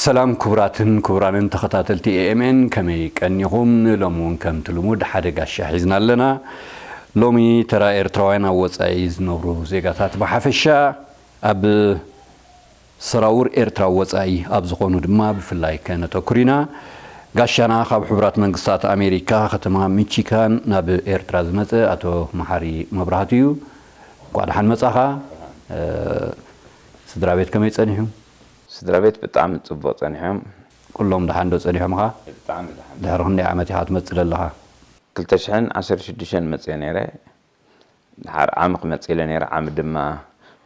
ሰላም ክቡራትን ክቡራንን ተኸታተልቲ ኤኤምኤን፣ ከመይ ቀኒኹም? ንሎሚ እውን ከምቲ ልሙድ ሓደ ጋሻ ሒዝና ኣለና። ሎሚ ተራ ኤርትራውያን ኣብ ወጻኢ ዝነብሩ ዜጋታት ብሓፈሻ፣ ኣብ ሰራውር ኤርትራ ወጻኢ ኣብ ዝኾኑ ድማ ብፍላይ ከነተኩር ኢና። ጋሻና ካብ ሕቡራት መንግስታት ኣሜሪካ ከተማ ሚቺጋን ናብ ኤርትራ ዝመጸ ኣቶ መሓሪ መብራህቱ እዩ። እንኳዕ ደሓን መጻኻ። እ፣ ስድራ ቤት ከመይ ጸኒሑ? ስድራ ቤት ብጣዕሚ ጽቡቕ ጸኒሖም። ኩሎም ደሓን ዶ ጸኒሖምኻ? ብጣዕሚ ደሓን። ድሕሪ ክንደይ ዓመት ኢኻ ትመጽእ ዘለኻ? ክልተ ሽሕን ዓሰርተ ሽዱሽተን መጽየ ነይረ። ድሓር ዓሚ ክመጽእ ኢለ ነይረ። ዓሚ ድማ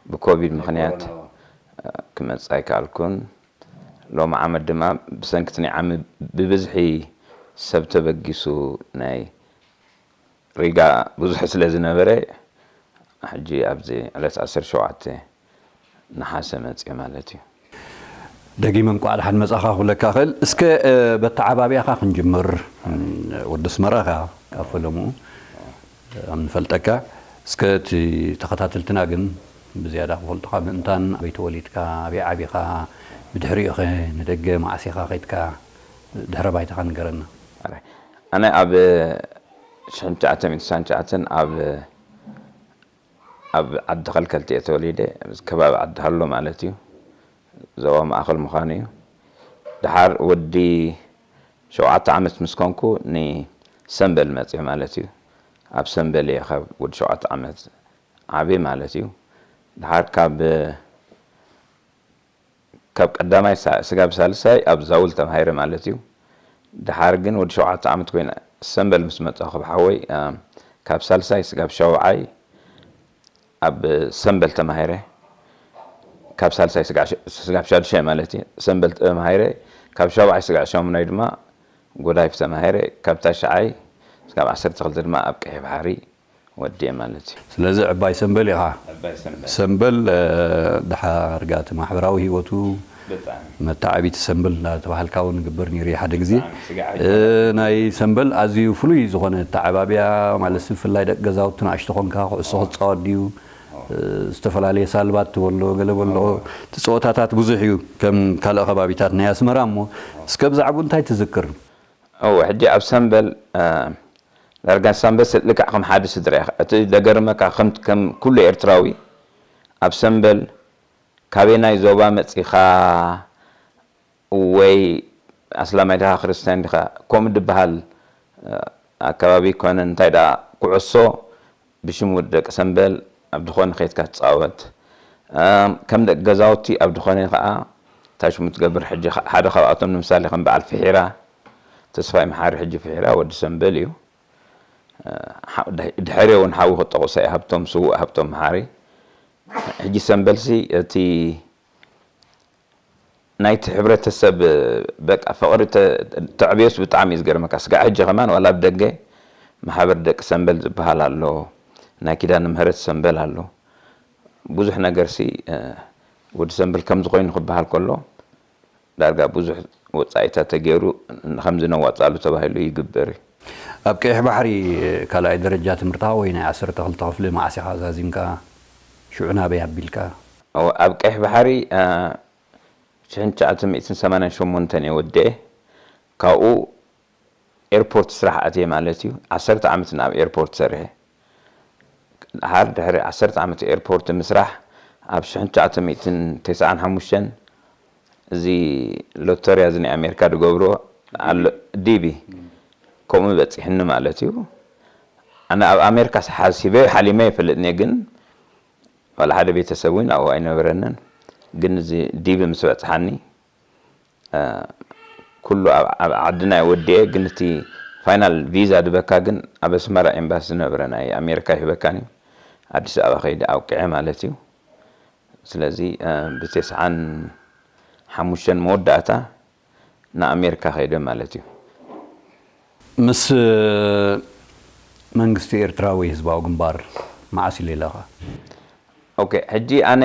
ብኮቪድ ምኽንያት፣ ብኮሮና። እ፣ ክመጽእ ኣይከኣልኩን። ሎሚ ዓመት ድማ ብሰንኪ እቲ ናይ ዓሚ ብብዝሒ ሰብ ተበጊሱ ናይ ሪጋ ብዙሕ ስለ ዝነበረ፣ ሕጂ ኣብዚ ዕለት ዓሰርተ ሸውዓተ ነሓሰ መጽየ ማለት እዩ። ደጊመ እንቋዕ ደሓን መጻኻ ክብለካ እኽእል። እስከ፣ እ፣ በተዓባብያኻ ክንጅምር። እም፣ ወዲ ኣስመራ ኢኻ ካብ ፈለምኡ፣ እ፣ ከም ንፈልጠካ። እስከ እቲ ተኸታተልትና ግን ብዝያዳ ክፈልጡኻ ምእንታን፣ ኣበይ ተወሊድካ፣ ኣበይ ዓቢኻ፣ ብድሕሪኡ ኸ ንደገ መዓስ ኢኻ ኸይድካ፣ ድሕረ ባይታኻ ንገረና። ኣረ፣ ኣነ ኣብ ሽሕን ትሽዓተ ሚእትን ስሳን ትሽዓተን ኣብ ኣብ ዓዲ ከልከልቲ እየ ተወሊደ፣ ኣብ ከባቢ ዓዲ ሃሎ ማለት እዩ። ዞባ ማእኸል ምዃኑ እዩ። ድሓር ወዲ ሸውዓተ ዓመት ምስ ኮንኩ ንሰምበል መፅየ ማለት እዩ። ኣብ ሰምበል እየ ካብ ወዲ ሸውዓተ ዓመት ዓብየ ማለት እዩ። ድሓር ካብ ካብ ቀዳማይ ሳ-፣ ስጋብ ሳልሳይ ኣብ ዛውል ተማሂረ ማለት እዩ። ድሓር ግን ወዲ ሸውዓተ ዓመት ኮይነ ሰምበል ምስ መጻኹ ብሓወይ፣ እ፣ ካብ ሳልሳይ ስጋብ ሻውዓይ ኣብ ሰምበል ተማሂረ። ካብ ሳልሳይ ስጋ-፣ ስጋብ ሻዱሻይ ማለት እዩ። ሰምበል ተማሂረ። ካብ ሻውዓይ ስጋብ ሻሙናይ ድማ ጎዳይፍ ተማሂረ። ካብ ታሽዓይ ስጋብ ዓሰርተ ክልተ ድማ ኣብ ቀይሕ ባሕሪ ወዲኤ ማለት እዩ። ስለዚ ዕባይ ሰምበል ኢኻ። ዕባይ ሰምበል። ሰምበል፣ እ፣ ድሓር ጋቲ ማሕበራዊ ህይወቱ ብጣዕሚ። መተዓቢቲ ሰምበል እናተባሃልካ እውን ይግበር ነይሩ እዩ ሓደ ግዜ። ብጣዕሚ ስጋዕ እ፣ ኣይኮነን። ናይ ሰምበል ኣዝዩ ፍሉይ ዝኾነ ኣተዓባብያ፣ ማለት ብፍላይ ደቂ ገዛውቲ ንኣሽቱ ኾንካ ኩዕሶ ክጻወት ድዩ? እ፣ ዝተፈላለየ ሳልባት ትበሎ፣ ገለ በሎ። እቲ ጸወታታት ብዙሕ እዩ፣ ከም ካልእ ከባቢታት ናይ ኣስመራ እሞ። እስከ ብዛዕባኡ እንታይ ትዝክር? እወ፣ ሕጂ ኣብ ሰምበል፣ እ፣ ዳርጋ ሰምበል ስ-፣ ልክዕ ከም ሓደ ስድራ ኢኻ። እቲ ደገርመካ፣ ከም፣ ከም ኩሉ ኤርትራዊ፣ ኣብ ሰምበል ካበየናይ ዞባ መጺኻ ወይ ኣስላማይ ዲኻ ክርስትያን ዲኻ፣ ከምኡ ድበሃል፣ እ፣ ኣከባቢ ኣይኮነን። እንታይ ደኣ፣ ኩዕሶ ብሽም ወዲ ደቂ ሰምበል ኣብ ድኾነ ኸይድካ ትጻወት። እም፣ ከም ደቂ ገዛውቲ ኣብ ድኾነ ኸኣ፣ እንታይ ሽሙ ትገብር፣ ሕጂ ኸ-፣ ሓደ ካብኣቶም ንምሳሌ ከም በዓል ፍሒራ፣ ተስፋይ መሓሪ፣ ሕጂ ፍሒራ ወዲ ሰምበል እዩ። እ፣ ሓ-፣ ድሕ-፣ ድሕሪ እውን ሓዊ ክጠቕሶ እየ፣ ሃብቶም፣ ስዉእ ሃብቶም መሓሪ። ሕጂ ሰምበልሲ እቲ ናይቲ ሕብረተሰብ፣ በቃ፣ ፍቕሪ ተ-፣ ተዕብዮስ ብጣዕሚ እዩ ዝገርመካ። ስጋዕ ሕጂ ከማን ዋላ ኣብ ደገ ማሕበር ደቂ ሰምበል ዝበሃል ኣሎ፣ ናይ ኪዳነ ምህረት ሰምበል ኣሎ። ብዙሕ ነገርሲ፣ እ፣ ወዲ ሰምበል ከምዚ ኮይኑ ክበሃል ከሎ፣ ዳርጋ ብዙሕ ወጻኢታት ተገይሩ፣ ንኸምዚ ነዋጽኣሉ ተባሂሉ ይግበር እዩ። ኣብ ቀይሕ ባሕሪ ካልኣይ ደረጃ ትምህርትኻ ወይ ናይ ዓሰርተ ክልተ ክፍሊ መዓስ ኢኻ ዛዚምካ? ሽዑ ናበይ ኣቢልካ? እወ፣ ኣብ ቀይሕ ባሕሪ፣ እ፣ ሽሕን ትሽዓተ ሚእትን ሰማንያን ሸሞንተን እየ ወዲኤ። ካብኡ ኤርፖርት ስራሕ ኣትየ ማለት እዩ። ዓሰርተ ዓመት ናብ ኤርፖርት ሰሪሐ። ድሓር ድሕሪ ዓሰርተ ዓመት ኤርፖርት ምስራሕ፣ ኣብ ሽሕን ትሽዓተ ሚእትን ተስዓን ሓሙሽተን እዚ ሎተርያ እዚ ናይ ኣሜሪካ ዝገብሮ ኣሎ፣ ዲቢ፣ ከምኡ በጺሕኒ ማለት እዩ። ኣነ ኣብ ኣሜሪካ ሓሲበ ሓሊመ ኣይፈልጥን እየ፣ ግን ዋላ ሓደ ቤተሰብ እውን ኣብኡ ኣይነበረንን። ግን እዚ ዲቢ ምስ በጽሓኒ፣ እ፣ ኩሉ ኣብ፣ ኣብ ዓድና እየ ወዲኤ፣ ግን እቲ ፋይናል ቪዛ ድበካ ግን ኣብ ኣስመራ ኤምባሲ ዝነበረ ናይ ኣሜሪካ ይህበካን እዩ። ኣዲስ ኣበባ ከይደ ኣብቅዐ ማለት እዩ። ስለዚ፣ እ፣ ብተስዓን ሓሙሽተን መወዳእታ ንኣሜሪካ ከይደ ማለት እዩ። ምስ መንግስቲ ኤርትራ ወይ ህዝባዊ ግንባር መዓስ ይሌለኻ? ኦኬ፣ ሕጂ ኣነ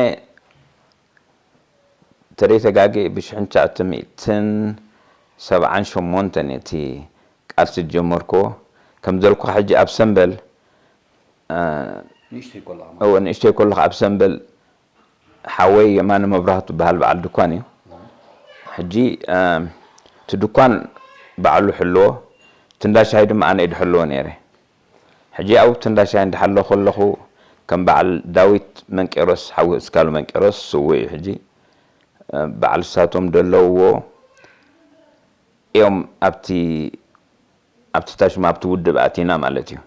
ተደይተጋጌ ብሽሕን ትሽዓተ ሚእትን ሰብዓን ሸሞንተን እቲ ቃልሲ ዝጀመርክዎ። ከም ዘልኩኻ ሕጂ ኣብ ሰምበል፣ እ፣ ንእሽተይ ከለኻ ማለት እወ፣ ንእሽተይ ከለኻ ኣብ ሰምበል ሓወይ የማነ መብራህቱ ዝበሃል በዓል ድኳን እዩ። ሕጂ እቲ ድኳን ባዕሉ ሕልዎ፣ ትንዳሻይ ድማ ኣነ ድሕልዎ ነይረ። ሕጂ ኣብ ትንዳሻይ እንዳሓለኹ ከለኹ ከም በዓል ዳዊት መንቄሮስ፣ ሓዊ እስካሉ መንቄሮስ ስውእ እዩ። ሕጂ በዓል ሳቶም ደለውዎ እዮም ኣብቲ ኣብቲ ታሽማ ኣብቲ ውድብ ኣቲና ማለት እዩ።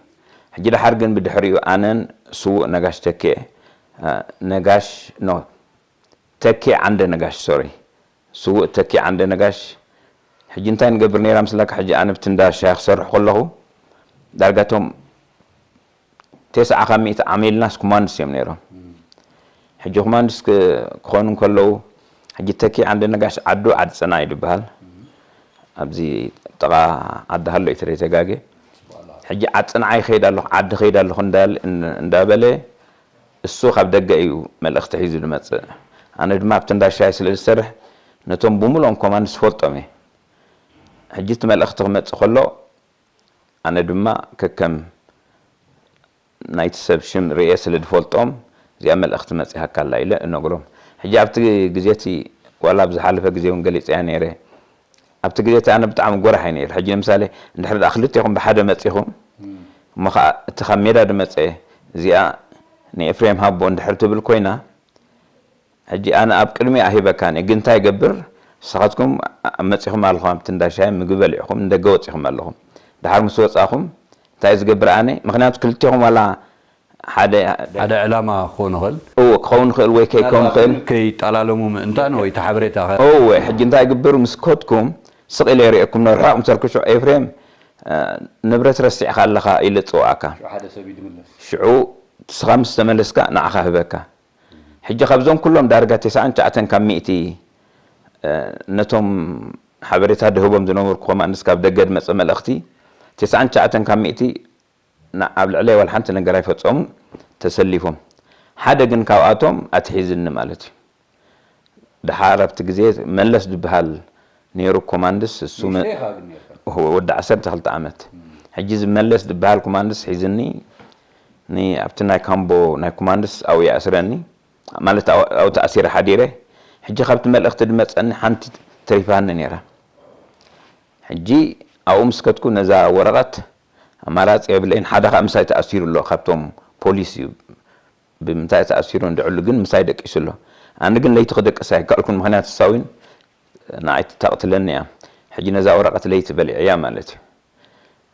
ሕጂ ደሓር ግን ብድሕሪኡ ኣነን ስዉእ ነጋሽ ተኬ ነጋሽ ኖ ተኬ ዓንደ ነጋሽ ሶሪ ስዉእ ተኬ ዓንደ ነጋሽ ሕጂ እንታይ ንገብር ነይራ ምስላካ ሕጂ ኣነ ብቲ እንዳ ሻሂ ክሰርሕ ከለኹ ዳርጋቶም ተስዓ ካብ ሚእቲ ዓሚልናስ ኮማንድስ እዮም ነይሮም። ሕጂ ኮማንድስ ክኾኑ እንከለዉ ሕጂ ተኪ ዓንደ ነጋሽ ዓዱ ዓዲ ፅና እዩ ዝበሃል። ኣብዚ ጥቓ ዓዲ ሃሎ እዩ ተዘይተጋግየ። ሕጂ ዓዲ ፅንዓ ይኸይድ ኣለኹ ዓዲ ኸይድ ኣለኹ እንዳበለ እሱ ካብ ደገ እዩ መልእኽቲ ሒዙ ዝመፅእ። ኣነ ድማ ኣብቲ እንዳ ሻሂ ስለ ዝሰርሕ ነቶም ብምልኦም ኮማንድስ ፈልጦም እየ። ሕጂ እቲ መልእኽቲ ክመፅእ ከሎ ኣነ ድማ ከከም ናይቲ ሰብ ሽም ርእየ ስለ ዝፈልጦም እዚኣ መልእኽቲ መፂሃካ ኣላ ኢለ እነግሮም። ሕጂ ኣብቲ ግዜ እቲ ዋላ ኣብ ዝሓለፈ ግዜ እውን ገሊፀያ ነይረ። ኣብቲ ግዜ እቲ ኣነ ብጣዕሚ ጎራሕ እየ ነይረ። ሕጂ ንምሳሌ እንድሕር ደኣ ክልቴኹም ብሓደ መፂኹም እሞ ከዓ እቲ ካብ ሜዳ ዝመፀ እዚኣ ንኤፍሬም ሃቦ እንድሕር ትብል ኮይና ሕጂ ኣነ ኣብ ቅድሚኣ ሂበካኒ ግን እንታይ ይገብር ንስኻትኩም መፂኹም ኣለኹም ኣብቲ እንዳ ሻሂ ምግቢ በሊዕኹም ንደገ ወፂኹም ኣለኹም ድሓር ምስ ወፃኹም እንታይ ዝገብር ኣነ ምኽንያቱ ክልቴኹም ዋላ ሓደ ሓደ ዕላማ ክኾን ይኽእል እዎ ክኸውን ይኽእል ወይ ከይከውን ይኽእል ከይጠላለሙ ምእንታን ወይ ተሓበሬታ እወ ሕጂ እንታይ ይግብር ምስ ከድኩም ስቕ ኢለ ይርእየኩም ንርሕቕ ምሰርኩ ሽዑ ኤፍሬም ንብረት ረሲዕካ ኣለኻ ኢለ ዝፅውዓካ ሽዑ ንስኻ ምስ ተመለስካ ንዓኻ ህበካ ሕጂ ካብዞም ኩሎም ዳርጋ ተስዓን ትሽዓተን ካብ ሚእቲ ነቶም ሓበሬታ ድህቦም ዝነበርኩ ኮማንድስ ካብ ደገ ዝመፀ መልእኽቲ ተስዓን ትሽዓተን ካብ ሚእቲ ኣብ ልዕለይ ዋላ ሓንቲ ነገር ኣይፈፀሙን ተሰሊፎም ሓደ ግን ካብኣቶም ኣትሒዝኒ ማለት እዩ ድሓር ኣብቲ ግዜ መለስ ዝበሃል ነይሩ ኮማንድስ እሱ ወዲ ዓሰርተ ክልተ ዓመት ሕጂ ዝመለስ ዝበሃል ኮማንድስ ሒዝኒ ኣብቲ ናይ ካምቦ ናይ ኮማንድስ ኣብኡ ይኣስረኒ ማለት ኣብኡ ተኣሲረ ሓዲረ ሕጂ ካብቲ መልእኽቲ ዝመፀኒ ሓንቲ ተሪፋኒ ነይራ ሕጂ ኣብኡ ምስ ከድኩ ነዛ ወረቐት ኣማራፂ የብለይን ሓደ ከዓ ምሳይ ተኣሲሩ ኣሎ ካብቶም ፖሊስ እዩ ብምንታይ ተኣሲሩ እንድዕሉ ግን ምሳይ ደቂሱ ኣሎ ኣነ ግን ለይቲ ክደቅስ ኣይከኣልኩን ምክንያት እሳ እውን ንዓይ ተቕትለኒ እያ ሕጂ ነዛ ወረቐት ለይቲ በሊዐያ ማለት እዩ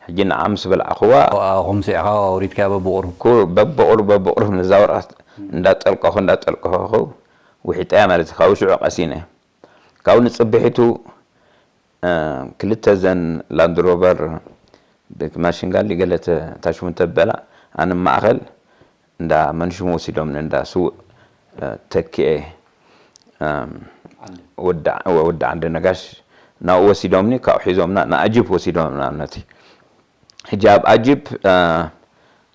ሕጂ ንዓ ምስ በላዕኽዋ ኣኹም ስዕኻ ኣውሪድካያ በብቑሩብ በብቑሩብ በብቑሩብ ነዛ ወረቐት እንዳጠልቀኹ እንዳጠልቀኹ ውሒጠያ ማለት እዩ ካብኡ ሽዑ ቀሲነ ካብኡ ንፅብሒቱ ክልተ ዘን ላንድሮቨር ማሽንጋን ገለ ታሽሙ ተበላ ኣነ ማእኸል እንዳ መንሽሙ ወሲዶምኒ እንዳ ስውእ ተኪኤ ወዲ ዓንደ ነጋሽ ናብኡ ወሲዶምኒ ካብኡ ሒዞምና ንኣጅፕ ወሲዶምና ነቲ ሕጂ ኣብ ኣጅፕ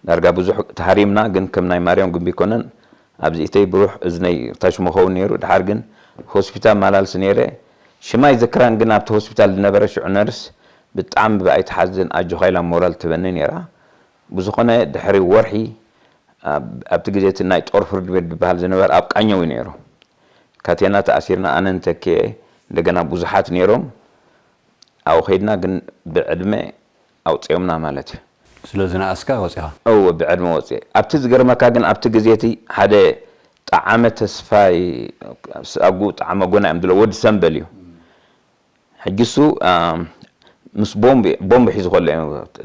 ዳርጋ ብዙሕ ተሃሪምና ግን ከም ናይ ማርያም ግንቢ ይኮነን ኣብዚኢተይ ብሩሕ እዝነይ ታሽሙ ኸውን ነይሩ ድሓር ግን ሆስፒታል ማላልስ ነይረ ሽማ ይዝክራን ግን ኣብቲ ሆስፒታል ዝነበረ ሽዑ ነርስ ብጣዕሚ ብኣይ ትሓዝን ኣጆኻ ኢላ ሞራል ትበኒ ነይራ ብዝኾነ ድሕሪ ወርሒ ኣብቲ ግዜ እቲ ናይ ጦር ፍርድ ቤት ዝበሃል ዝነበረ ኣብ ቃኘው እዩ ነይሩ ካቴና ተኣሲርና ኣነ ንተኪኤ እንደገና ብዙሓት ነይሮም ኣብኡ ከይድና ግን ብዕድመ ኣውፅኦምና ማለት እዩ። ስለዚ ንኣስካ ወፂኻ? እወ ብዕድመ ወፅኤ። ኣብቲ ዝገርመካ ግን ኣብቲ ግዜ እቲ ሓደ ጠዓመ ተስፋይ ሳጉ ጠዓመ ጎና እዮም ዝብሎ ወዲ ሰምበል እዩ። ሕጂ እሱ ምስ ቦምብ ቦምብ ሒዙ ከሎ እዩ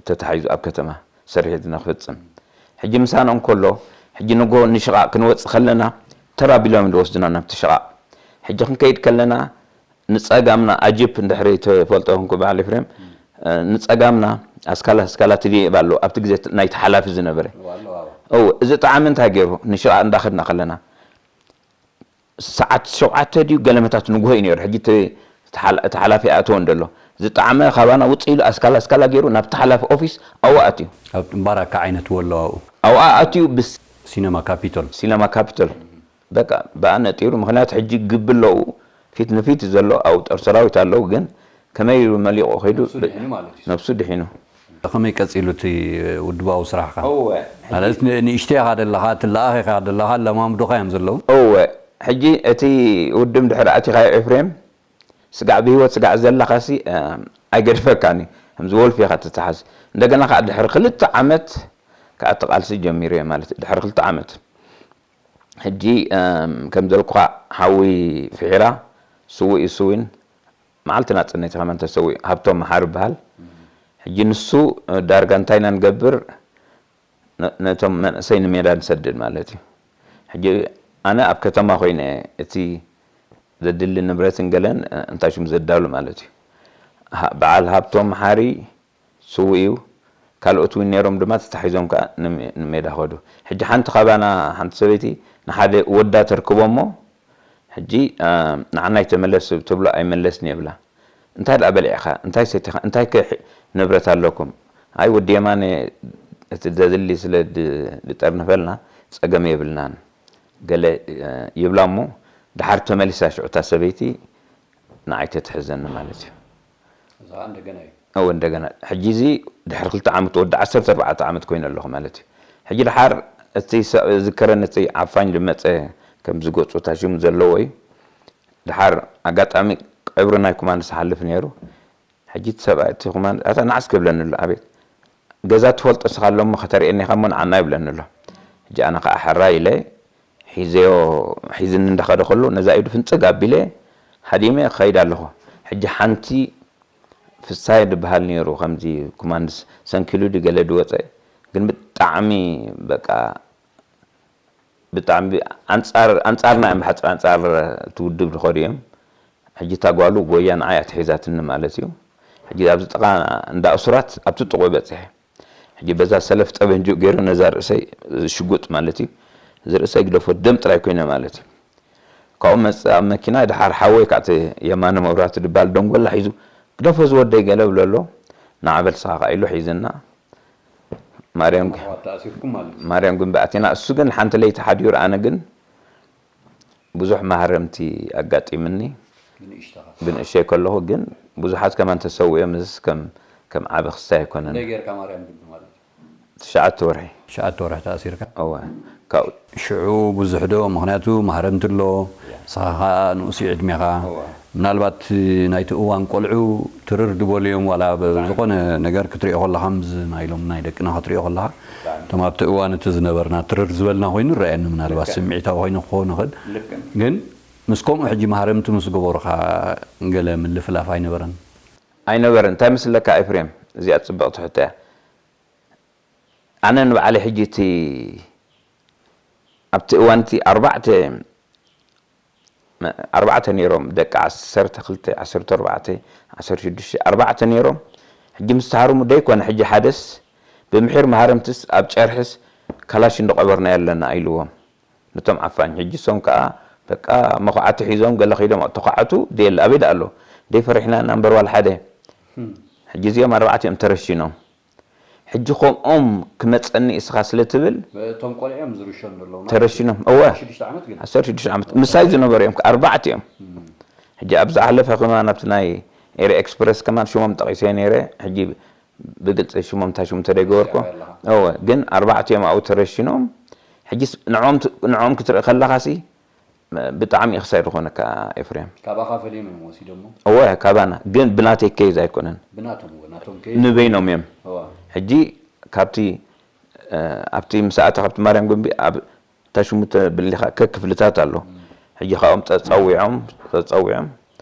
ተታሒዙ ኣብ ከተማ ስርሒትና ክፍፅም። ሕጂ ምሳና እንከሎ ሕጂ ንጎ ንሽቓቕ ክንወፅእ ከለና ተራ ቢሎም ዝወስዱና ናብቲ ሽቓቕ። ሕጂ ክንከይድ ከለና ንጸጋምና ኣጅፕ እንድሕሪ ትፈልጦ ኮንኩ በዓል ኤፍሬም ንጸጋምና ኣስካላ ኣስካላ ትድየብ ኣሎ ኣብቲ ግዜ ናይቲ ሓላፊ ዝነበረ እው እዚ ጣዕሚ እንታይ ገይሩ ንሽቓ እንዳኸድና ከለና ሰዓት ሸውዓተ ድዩ ገለመታት ንግሆ እዩ ነይሩ ሕጂ እቲ ሓላፊ ኣእተወ እንደሎ ዝጣዕመ ካባና ውፅ ኢሉ ኣስካላ ኣስካላ ገይሩ ናብቲ ሓላፊ ኦፊስ ኣዋ ኣትዩ ኣብ ባራካ ዓይነት ወሎ ኣብኡ ኣዋ ኣትዩ ብስ ሲነማ ካፒቶል ሲነማ ካፒቶል በቃ ብኣ ነጢሩ ምክንያቱ ሕጂ ግቢ ኣለዉ ፊት ንፊት ዘሎ ኣብ ጦር ሰራዊት ኣለዉ ግን ከመይ ኢሉ መሊቑ ከይዱ ነብሱ ድሒኑ ማለት እዩ ነብሱ ድሒኑ ከመይ ቀፂሉ እቲ ውድባዊ ስራሕካ እወ ማለት ንእሽተይ ኢኻ ደለኻ ትለኣኽ ኢኻ ደለኻ ለማምዱኻ እዮም ዘለዉ እወ ሕጂ እቲ ውድብ ድሕሪ ኣቲኻዮ ኤፍሬም ስጋዕ ብህይወት ስጋዕ ዘለኻሲ ኣይገድፈካን እዩ። ከምዚ ወልፊ ኢኻ ትተሓዝ። እንደገና ከዓ ድሕሪ ክልተ ዓመት ከዓ እቲ ቃልሲ ጀሚሩ እየ ማለት እዩ። ድሕሪ ክልተ ዓመት ሕጂ ከም ዘልኩኻ ሓዊ ፍሒራ ስውእ እዩ ስዊን መዓልቲ ናፅነት ከመን ተሰዊኡ ሃብቶም መሓር ይበሃል። ሕጂ ንሱ ዳርጋ እንታይ ኢና ንገብር ነቶም መንእሰይ ንሜዳ ንሰድድ ማለት እዩ። ሕጂ ኣነ ኣብ ከተማ ኮይነ እቲ ዘድሊ ንብረትን ገለን እንታይ ሽሙ ዘዳሉ ማለት እዩ። በዓል ሃብቶም መሓሪ ስው እዩ። ካልኦት እውን ነይሮም ድማ ተታሒዞም ከዓ ንሜዳ ከዱ። ሕጂ ሓንቲ ካባና ሓንቲ ሰበይቲ ንሓደ ወዳ ተርክቦ እሞ ሕጂ ንዓናይ ተመለስ ትብሎ ኣይመለስን የብላ። እንታይ ደኣ በሊዕኻ እንታይ ሰቲኻ እንታይ ከ ንብረት ኣለኩም? ኣይ ወዲ የማነ እቲ ዘድሊ ስለ ዝጠርንፈልና ጸገም የብልናን ገለ ይብላ እሞ ደሓር ተመሊሳ ሽዑ እታ ሰበይቲ ንዓይ ተትሕዘኒ ማለት እዩ። እዛ እንደገና እዩ። እወ እንደገና ሕጂ እዚ ድሕሪ ክልተ ዓመት ወዲ ዓሰርተ ኣርባዕተ ዓመት ኮይነ ኣለኹ ማለት እዩ። ሕጂ ደሓር እቲ ዝከረኒ እቲ ዓፋኝ ዝመፀ ከም ዝገፁ ታሽሙ ዘለዎ እዩ። ደሓር ኣጋጣሚ ቀብሪ ናይ ኩማንስ ሓልፍ ነይሩ። ሕጂ እቲ ሰብኣይ እቲ ኩማንስ ኣታ ንዓስ ክብለኒ ኣሎ ኣቤት ገዛ ትፈልጦ ስኻ ኣሎ እሞ ከተርእየኒ ኢኻ እሞ ንዓና ይብለኒ ኣሎ። ሕጂ ኣነ ከዓ ሕራይ ኢለ ሒዘዮ ሒዝኒ እንዳኸደ ከሎ ነዛ ኢዱ ፍንፅግ ኣቢለ ሃዲመ ክኸይድ ኣለኹ። ሕጂ ሓንቲ ፍሳይ ዝበሃል ነይሩ ከምዚ ኮማንድስ ሰንኪሉ ድገለ ድወፀ ግን ብጣዕሚ በቃ ብጣዕሚ ኣንፃር ኣንፃርና እዮም ብሓፂር ኣንፃር እቲ ውድብ ዝኸዱ እዮም። ሕጂ እታ ጓሉ ጎያ ንዓይ ኣትሒዛትኒ ማለት እዩ። ሕጂ ኣብዚ ጥቓ እንዳ እሱራት ኣብቲ ጥቑ በፅሐ። ሕጂ በዛ ሰለፍ ጠበንጅኡ ገይሩ ነዛ ርእሰይ ሽጉጥ ማለት እዩ እዚ ርእሰይ ግደፎ ደም ጥራይ ኮይነ ማለት እዩ። ካብኡ መፅእ ኣብ መኪና ድሓር ሓወይ ካዕቲ የማነ መብራቱ ድባል ደንጎላ ሒዙ ግደፎ ዝወደይ ገለ ብለሎ ንዓበል ስኻ ኢሉ ሒዝና ማርያም ተኣሲርኩም ማለት እዩ። ማርያም ግን ብኣቴና እሱ ግን ሓንቲ ለይቲ ሓዲሩ ኣነ ግን ብዙሕ ማህረምቲ ኣጋጢምኒ ብንእሽተኻ ብንእሸይ ከለኹ ግን ብዙሓት ከማን ተሰዊኦም እዚስ ከም ከም ዓቢ ክስታይ ኣይኮነን። ክንደይ ጌርካ ማርያም ግቢ ማለት እዩ? ትሽዓተ ወርሒ። ትሽዓተ ወርሒ ተኣሲርካ? እወ። ካብኡ ሽዑ ብዙሕ ዶ ምኽንያቱ ማህረምቲ ኣሎ ንስኻ ከዓ ንኡስ ዕድሜኻ ምናልባት ናይቲ እዋን ቆልዑ ትርር ዝበሉ እዮም ዋላ ዝኾነ ነገር ክትሪኦ ከለኻ ምዝ ናይሎም ናይ ደቅና ክትሪኦ ከለኻ እቶም ኣብቲ እዋን እቲ ዝነበርና ትርር ዝበልና ኮይኑ ይረኣየኒ ምናልባት ስምዒታዊ ኮይኑ ክኸውን ይኽእል ግን ምስ ከምኡ ሕጂ ማህረምቲ ምስ ገበሩኻ ገለ ምልፍላፍ ኣይነበረን? ኣይነበረን እንታይ መስለካ ኤፍሬም እዚኣ ፅብቕቲ ሕቶ እያ ኣነ ንባዕለይ ሕጂ እቲ ኣብቲ እዋን እቲ ኣርባዕተ ኣርባዕተ ነይሮም ደቂ ዓሰርተ ክልተ ዓሰርተ ኣርባዕተ ዓሰርተ ሽዱሽተ ኣርባዕተ ነይሮም ሕጂ ምስ ተሃርሙ ደይኮነ ሕጂ ሓደስ ብምሒር መሃረምትስ ኣብ ጨርሕስ ካላሽ እንደቐበርናዮ ኣለና ኢልዎም ነቶም ዓፋኝ ሕጂ እሶም ከዓ በቃ መኹዓቲ ሒዞም ገለ ከይዶም ተኳዓቱ ደየለ ኣበይ ደኣ ኣሎ ደይፈሪሕና ኢና እምበር ዋላ ሓደ ሕጂ እዚኦም ኣርባዕቲኦም ተረሺኖም ሕጂ ከምኦም ክመፀኒ እስኻ ስለ ትብል እቶም ቆልዑ እዮም ዝርሸኑ ዘለዉ ተረሺኖም እወ ሽዱሽተ ዓመት ግን ዓሰርተ ሽዱሽተ ዓመት ምሳይ ዝነበሩ እዮም ኣርባዕቲኦም ሕጂ ኣብ ዝሓለፈ ከማን ኣብቲ ናይ ኤሪ ኤክስፕረስ ከማን ሽሞም ጠቒሰ ነይረ ሕጂ ብግልፂ ሽሞም እንታይ ሽሙ ተደይገበርኮ እወ ግን ኣርባዕቲኦም ኣብኡ ተረሺኖም ሕጂስ ንዕኦም ክትርኢ ከለኻሲ ብጣዕሚ ኢኽሳይ ዝኾነካ ኤፍሬም ካባኻ ፈሊዮም እዮም ወሲዶሞ እወ ካባና ግን ብናተይ ከይዝ ኣይኮነን ብናቶም እወ ናቶም ከይዝ ንበይኖም እዮም እወ ሕጂ ካብቲ ኣብቲ ምሳኣተ ካብቲ ማርያም ጉንቢ ኣብ ታሽሙ ተብሊኻ ከክፍልታት ኣሎ ሕጂ ካብኦም ፀፀዊዖም ፀፀዊዖም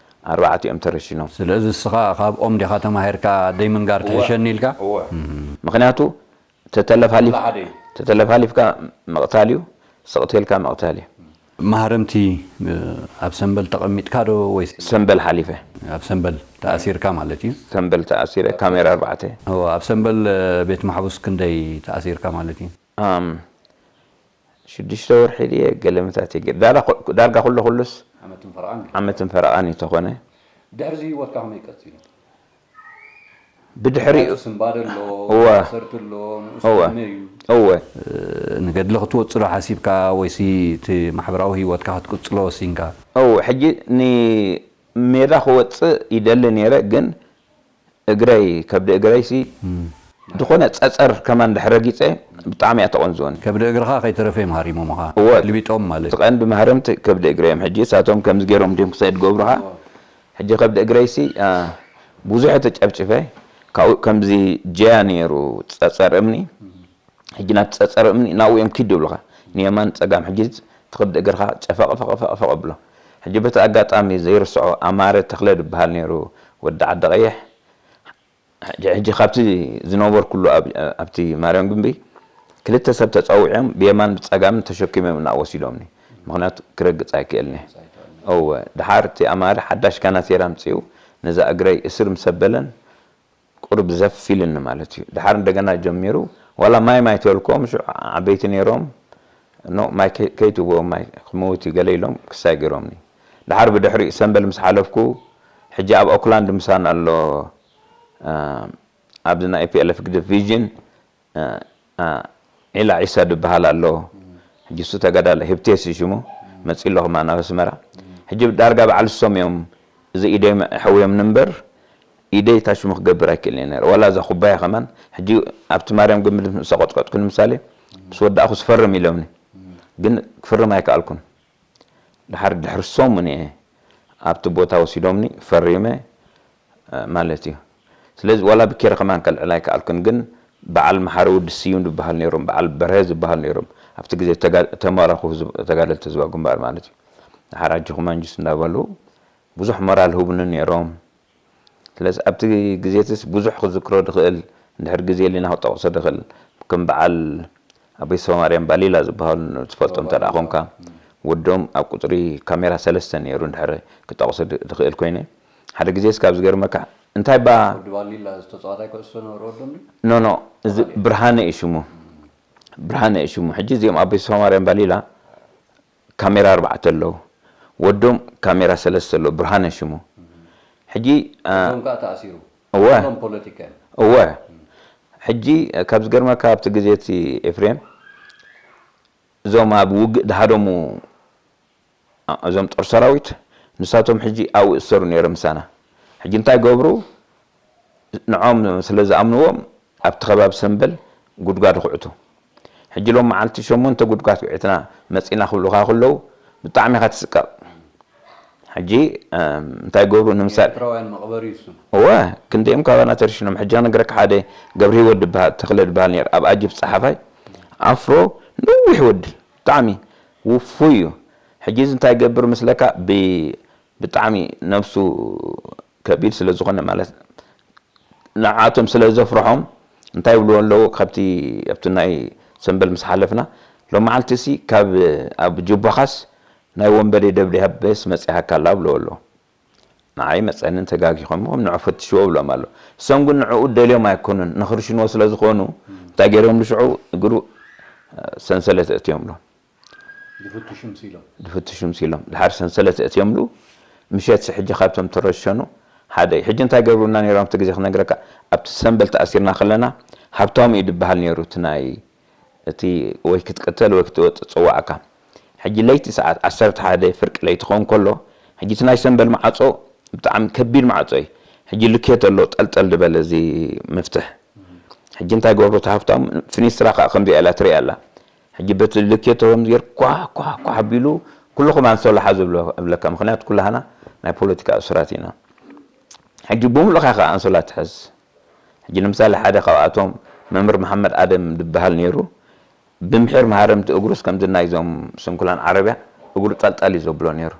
ኣርባዕቲኦም ተረሽኖም ስለዚ እስኻ ካብኦም ዲኻ ተማሂርካ ደይ ምንጋር ትሕሸኒ ኢልካ እወ ምኽንያቱ ተተለፋሊፍ ተተለፋሊፍካ ምቕታል እዩ ስቕ ተልካ ምቕታል እዩ። ማህረምቲ ኣብ ሰምበል ተቐሚጥካ ዶ ወይስ? ሰምበል ሓሊፈ። ኣብ ሰምበል ተኣሲርካ ማለት እዩ። ሰምበል ተኣሲረ ካሜራ ኣርባዕተ። እወ ኣብ ሰምበል ቤት ማሕቡስ ክንደይ ተኣሲርካ ማለት እዩ? ኣም ሽዱሽተ ወርሒ ድየ ገለ ምታት እየ ገይረ ዳርጋ ኩሉ ኩሉስ ዓመትን ፈረቓን ዓመትን ፈረቓን እዩ ተኾነ። ድሕሪ እዚ ህይወትካ ከመይ ቀጺሉ? ብድሕሪኡ ምኽንያቱ ስንባደ ኣሎ፣ እወ። ማእሰርቲ ኣሎ፣ ንኡስ እወ። ዕድመ እዩ። እወ። ንገድሊ ክትወጽእ ዶ ሓሲብካ ወይሲ እቲ ማሕበራዊ ህይወትካ ክትቅጽሎ ወሲንካ? እወ፣ ሕጂ ንሜዳ ክወጽእ ይደሊ ነይረ፣ ግን እግረይ፣ ከብዲ እግረይሲ ዝኾነ ጸጸር ከማን ድሕሪ ረጊጸ ብጣዕሚ እያ ተቐንዝወኒ። ከብዲ እግርኻ ከይተረፈ እዮም ሃሪሞምኻ፣ እወ። ግልቢጦም ማለት እቲ እዩ። ቀንዲ ማህረምቲ ከብዲ እግረይ እዮም። ሕጂ እሳቶም ከምዚ ገይሮም ድዮም ክሳይ ድገብሩኻ? ሕጂ ከብዲ እግረይሲ፣ አ፣ ብዙሕ ተጨብጭፈ፣ ካብኡ ከምዚ ጀያ ነይሩ ጸጸር እምኒ። ሕጂ ናብቲ ጸጸር እምኒ ናብኡ እዮም ኪድ ይብሉኻ። ንየማን ጸጋም ሕጂ እቲ ከብዲ እግርኻ ጨፈቕ ፈቕ ፈቕ ፈቕ ኣብሎ። ሕጂ በቲ ኣጋጣሚ ዘይርስዖ ኣማረ ተኽለ ዝበሃል ነይሩ ወዲ ዓዲ ቀይሕ። ሕጂ፣ ሕጂ ካብቲ ዝነበርኩሉ ኣብ-፣ ኣብቲ ማርያም ግምቢ ክልተ ሰብ ተጸዊዖም ብየማን ብጸጋምን ተሸኪሞም እናወሲዶምኒ። ምኽንያቱ ክረግጽ ኣይክእልኒ። እወ፣ ድሓር እቲ ኣማረ ሓዳሽ ካናቴራ ኣምጺኡ ነዛ እግረይ እስር ምስ ኣበለን ቁሩብ ዘፍ ኢልኒ ማለት እዩ። ድሓር እንደገና ጀሚሩ፣ ዋላ ማይ ማይ ተበልክዎም፣ ሽዑ ዓበይቲ ነይሮም፣ ኖ፣ ማይ ከይ-፣ ከይትብዎ፣ ማይ ክመውት እዩ ገለ ኢሎም ክሳይ ገይሮምኒ። ድሓር ብድሕሪኡ ሰምበል ምስ ሓለፍኩ፣ ሕጂ ኣብ ኦክላንድ ምሳና ኣሎ፣ አ፣ ኣብዚ ናይ ኤፒኤልኤፍ ዲቪዥን፣ አ፣ አ፣ ዒላ ዒሳ ዝበሃል ኣሎ። ሕጂ እሱ ተጋዳላይ ህብቴስ እዩ ሽሙ። መጺኡ ኣሎ ከማን ኣብ ኣስመራ። ሕጂ ዳርጋ በዓል እሶም እዮም፣ እዚ ኢደይ ሕውዮምኒ እምበር፣ ኢደይ እታ ሽሙ ክገብር ኣይክእልን እየ ነይረ። ዋላ እዛ ኩባያ ከማን፣ ሕጂ ኣብቲ ማርያም ግምቢ ምስ ኣቆጥቆጥኩ ንምሳሌ፣ ምስ ወዳእኩ ስፈርም ኢሎምኒ። ግን ክፍርም ኣይከኣልኩን። ድሓር ድሕሪ ሰሙን እየ ኣብቲ ቦታ ወሲዶምኒ፣ ፈሪመ፣ እ፣ ማለት እዩ። ስለዚ ዋላ ብኬረ ከማን ከልዕል ኣይከኣልኩን፣ ግን በዓል መሓሪ ወዲ ስዩም ዝበሃል ነይሮም፣ በዓል በርሀ ዝበሃል ነይሮም። ኣብቲ ግዜ ተጋ-፣ ተማረኹ ህዝብ-፣ ተጋደልቲ ህዝባዊ ግንባር ማለት እዩ። ድሓር ኣጆኹም ኣንጅስ እንዳበሉ ብዙሕ ሞራል ህቡኒ ነይሮም። ስለዚ ኣብቲ ግዜትስ ብዙሕ ክዝክሮ ድኽእል፣ እንድሕር ግዜ ሊና ክጠቕሶ ድኽእል፣ ከም በዓል ኣቦይ ተስፋማርያም ባሊላ ዝበሃሉ ትፈልጦም እንተ ደኣ ኮንካ፣ ወዶም ኣብ ቁጽሪ ካሜራ ሰለስተ ነይሩ፣ እንድሕር ክጠቕሶ ድ-፣ ድኽእል ኮይነ። ሓደ ግዜስ ካብ ዝገርመካ፣ እንታይ ባ ወዲ ባሊላ ዝተጻዋታይ ኩዕሶ ነበረ ወዶም ድዩ? ኖ፣ ኖ፣ እዚ ብርሃነ እዩ ሽሙ። ብርሃነ እዩ ሽሙ። ሕጂ እዚኦም ኣቦይ ተስፋማርያም ባሊላ ካሜራ ኣርባዕተ ኣለዉ። ወዶም ካሜራ ሰለስተ ኣለዉ። ብርሃነ ሽሙ። ሕጂ፣ አ፣ እቶም ከኣ ተኣሲሩ። እወ። እቶም ፖለቲካ እዮም። እወ። ሕጂ ካብ ዝገርመካ ኣብቲ ግዜ እቲ ኤፍሬም፣ እዞም ኣብ ውግእ ድሃደሙ፣ አ፣ እዞም ጦር ሰራዊት ንሳቶም ሕጂ ኣብኡ ይእሰሩ ነይሮም ምሳና። ሕጂ እንታይ ገብሩ? ንዖም ስለ ዝኣምንዎም ኣብቲ ከባቢ ሰምበል ጉድጓድ ይኹዕቱ። ሕጂ ሎም መዓልቲ ሸሞንተ ጉድጓድ ኩዒትና መጺና ክብሉኻ ከለዉ ብጣዕሚ ኢኻ ትስቀቕ። ሕጂ፣ እም፣ እንታይ ገብሩ? ንምሳሌ ኤርትራውያን መቕበሪ እዩ እሱ። እወ፣ ክንደዮም ካባና ተርሽኖም። ሕጂ ክነግረካ ሓደ ገብረ ህይወት ድበሃል፣ ተኽለ ድበሃል ነይሩ፣ ኣብ ኣጅብ ጸሓፋይ፣ ኣፍሮ፣ ነዊሕ ወዲ፣ ብጣዕሚ ውፉይ እዩ። ሕጂ እዚ እንታይ ገብር ምስለካ? ብ-፣ ብጣዕሚ ነብሱ ከቢድ ስለ ዝኾነ ማለት ንዓቶም ስለ ዘፍርሖም እንታይ ይብልዎ ኣለዉ? ካብቲ ኣብቲ ናይ ሰምበል ምስ ሓለፍና፣ ሎም መዓልቲ ሲ ካብ ኣብ ጅቦኻስ ናይ ወንበዴ ደብዳቤስ መጺኣካ ኣላ ብልዎ ኣለዉ። ንዓይ መጸንን ተጋጊኹም ንዑ ፈትሽዎ ብሎም ኣሎ። እሶም ግን ንዕኡ ደልዮም ኣይኮኑን፣ ንኽርሽንዎ ስለ ዝኾኑ እንታይ ገይሮምሉ ሽዑ እግሩ ሰንሰለት ኣእትዮምሉ። ዝፍትሹ ምስ ኢሎም። ዝፍትሹ ምስ ኢሎም። ድሓር ሰንሰለት ኣእትዮምሉ። ምሸት ሕጂ ካብቶም ተረሸኑ ሓደ እዩ። ሕጂ እንታይ ገብሩና ነይሮም ኣብቲ ግዜ ክነግረካ፣ ኣብቲ ሰንበል ተኣሲርና ከለና ሃብታሙ እዩ ዝበሃል ነይሩ እቲ ናይ፣ እቲ ወይ ክትቅተል ወይ ክትወጽእ ጽዋዕካ። ሕጂ ለይቲ ሰዓት ዓሰርተ ሓደ ፍርቂ ለይቲ ክኸውን ከሎ፣ ሕጂ እቲ ናይ ሰንበል ማዕጾ ብጣዕሚ ከቢድ ማዕጾ እዩ። ሕጂ ልኬት ኣሎ ጠልጠል ዝበለ እዚ መፍትሕ። ሕጂ እንታይ ገብሩ እቲ ሃብታሙ፣ ፍኒስትራ ከኣ ከምዚኣ ኢላ ትሪኣ ኣላ። ሕጂ በቲ ልኬቶ ከም ዝገይር ኳ፣ ኳ፣ ኳ ኣቢሉ፣ "ኩልኹም ኣንሶላ ሓዙ" እብሎ-፣ እብለካ። ምኽንያቱ ኩላህና ናይ ፖለቲካ እሱራት ኢና። ሕጂ ብምሉእኻ ኢኻ ኣንሶላ ትሕዝ። ሕጂ ንምሳሌ ሓደ ካብኣቶም መምህር መሓመድ ኣደም ዝበሃል ነይሩ። ብምሒር መሃረምቲ እግሩስ ከምዚ ናይዞም ስንኩላን ዓረብያ እግሩ ጠልጠል እዩ ዘብሎ ነይሩ።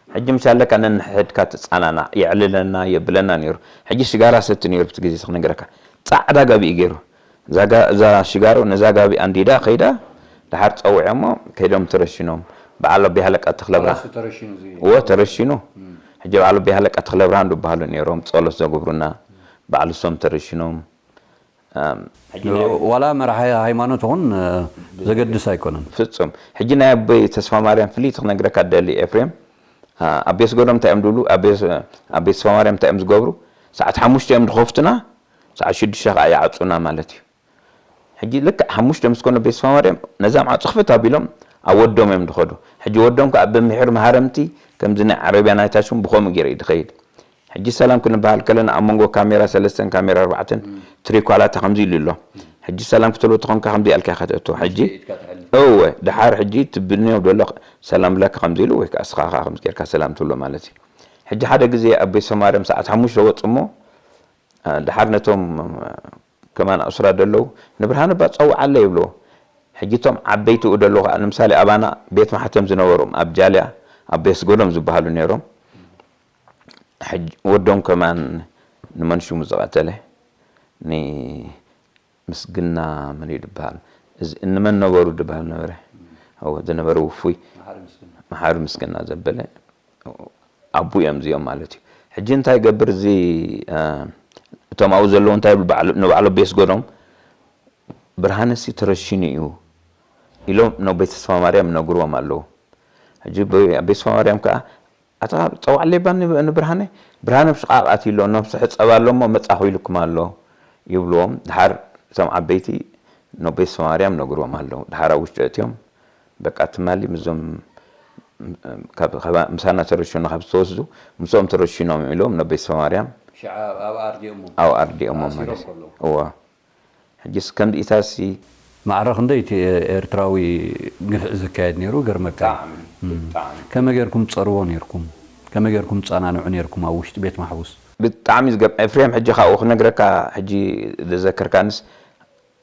ሕጂ ምሽ ኣለካ ነንሕድካ ትጻናናዕ፣ የዕልለና፣ የብለና ነይሩ። ሕጂ ሽጋራ ሰቲ ነይሩ፣ ብቲ ግዜ ክነግረካ። ጻዕዳ ጋቢ እዩ ገይሩ። እዛ ጋ-፣ እዛ ሽጋሮ ነዛ ጋቢ ኣንዲዳ ከይዳ፣ ደሓር ጸውዖሞ፣ ከይዶም ተረሽኖም። በዓል ኣቢ ሃለቃ ተኽለ ብርሃን። ራሱ ተረሽኑ እዚ እወ፣ ተረሽኑ። እም። ሕጂ በዓል ኣቢ ሃለቃ ተኽለ ብርሃን ዝበሃሉ ነይሮም፣ ጸሎት ዘገብሩና። በዓል እሶም ተረሽኖም። ኣም፣ ሕጂ ናይ ዋላ መራሒ ሃይማኖት ይኹን፣ እ፣ ዘገድስ ኣይኮነን። ፍጹም። ሕጂ ናይ ኣቦይ ተስፋ ማርያም ፍልይቲ ክነግረካ ደሊ ኤፍሬም። ኣ፣ ኣቦይ ኣስገዶም እንታይ እዮም ዝብሉ? ኣቦይ ኣስ-፣ ኣቦይ ተስፋ ማርያም እንታይ እዮም ዝገብሩ? ሰዓት ሓሙሽተ እዮም ዝኸፍቱና፣ ሰዓት ሽዱሽተ ከዓ ይዓጹና ማለት እዩ። ሕጂ ልክዕ ሓሙሽተ ምስ ኮነ ኣቦይ ተስፋ ማርያም ነዛ ማዕጾ ክፈት ኣቢሎም ኣብ ወዶም እዮም ዝኸዱ። ሕጂ ወዶም ከዓ ብምሒር መሃረምቲ ከምዚ ናይ ዓረብያ ናይታ ሽም ብኸምኡ ገይረ እዩ ዝኸይድ። ሕጂ ሰላም ክንበሃል ከለና ኣብ መንጎ ካሜራ ሰለስተን ካሜራ ኣርባዕተን ትሪኳላታ ከምዚ ኢሉ ኣሎ። ሕጂ ሰላም ክትብሎ ተኾንካ ከምዚ ኣልካ ኢኻ ተእትዎ። ሕጂ ኢድካ ትሕል። እወ፣ ድሓር ሕጂ ትብልንዮ ደሎ ሰላም ብለካ ከምዚ ኢሉ ወይ ከዓ እስኻ ኸዓ ከምዚ ጌርካ ሰላም ትብሎ ማለት እዩ። ሕጂ ሓደ ግዜ ኣቦይ ሰማርያም ሰዓት ሓሙሽተ ወፁ እሞ፣ እ፣ ድሓር ነቶም፣ እ፣ ከማን ኣስራ ደለዉ፣ "ንብርሃነ እባ ጸውዓለይ" ይብልዎ። ሕጂ እቶም ዓበይትኡ ደለዉ ከኣ፣ ንምሳሌ፣ ኣባና ቤት ማሕተም ዝነበሮም ኣብ ጃልያ ኣቦይ ኣስገዶም ዝበሃሉ ነይሮም። ሕጂ ወዶም ከማን ንመን ሽሙ ዝቐተለ? ኒ-፣ ምስግና መን እዩ ዝበሃል? እዚ እንመን ነበሩ ዝበሃል ነበረ? እወ፣ ዝነበረ ውፉይ መሓሪ ምስግና። መሓሪ ምስግና ዘበለ ኣቡ እዮም እዚኦም ማለት እዩ። ሕጂ እንታይ ይገብር እዚ፣ እ፣ እቶም ኣብኡ ዘለዉ እንታይ ይብሉ? ባዕሉ-፣ ንባዕሉ ኣቦይ ኣስገዶም፣ "ብርሃነሲ ተረሺኑ እዩ" ኢሎም ናብ ቤተ ተስፋ ማርያም ይነግርዎም ኣለዉ። ሕጂ ብ-፣ ኣብ ቤተ ተስፋ ማርያም ከኣ፣ "ኣታ ጸውዓለይ እባ ን-፣ ንብርሃነ፣ ብርሃነ ኣብ ሽቓቕ ኣትዩ ኣሎ፣ ነብሱ ሕጸብ ኣሎ እሞ መጻኹ ኢሉኩም ኣሎ" ይብልዎም። ድሓር እቶም ዓበይቲ ናብ ቤተ ተስፋ ማርያም ይነግርዎም ኣለዉ። ድሓር ኣብ ውሽጢ ኣእትዮም፣ በቃ ትማሊ ምስዞም፣ ካብ፣ ካብ፣ ምሳና ተረሽኑ ካብ ዝተወስዱ፣ ምስኦም ተረሽኖም ኢሎም ናብ ቤተ ተስፋ ማርያም ሽዓ ኣብ ኣርዲኦሞ ኣብ ኣርዲኦሞ ተኣሲሮም ማለት እዩ። ከለዉ። እዋ። ሕጂስ ከምዚ ኢታሲ ማዕረ ክንደይ እቲ ኤርትራዊ ግፍዒ ዝካየድ ነይሩ፣ ገርመካ እዩ። ብጣዕሚ፣ እም። ብጣዕሚ። ከመይ ጌርኩም ትጸርዎ ነይርኩም? ከመይ ጌርኩም ትጸናንዑ ነይርኩም ኣብ ውሽጢ ቤት ማሕቡስ? ብጣዕሚ ዝገርም፣ ኤፍሬም፣ ሕጂ ካብኡ ክነግረካ፣ ሕጂ ዘዘከርካንስ፣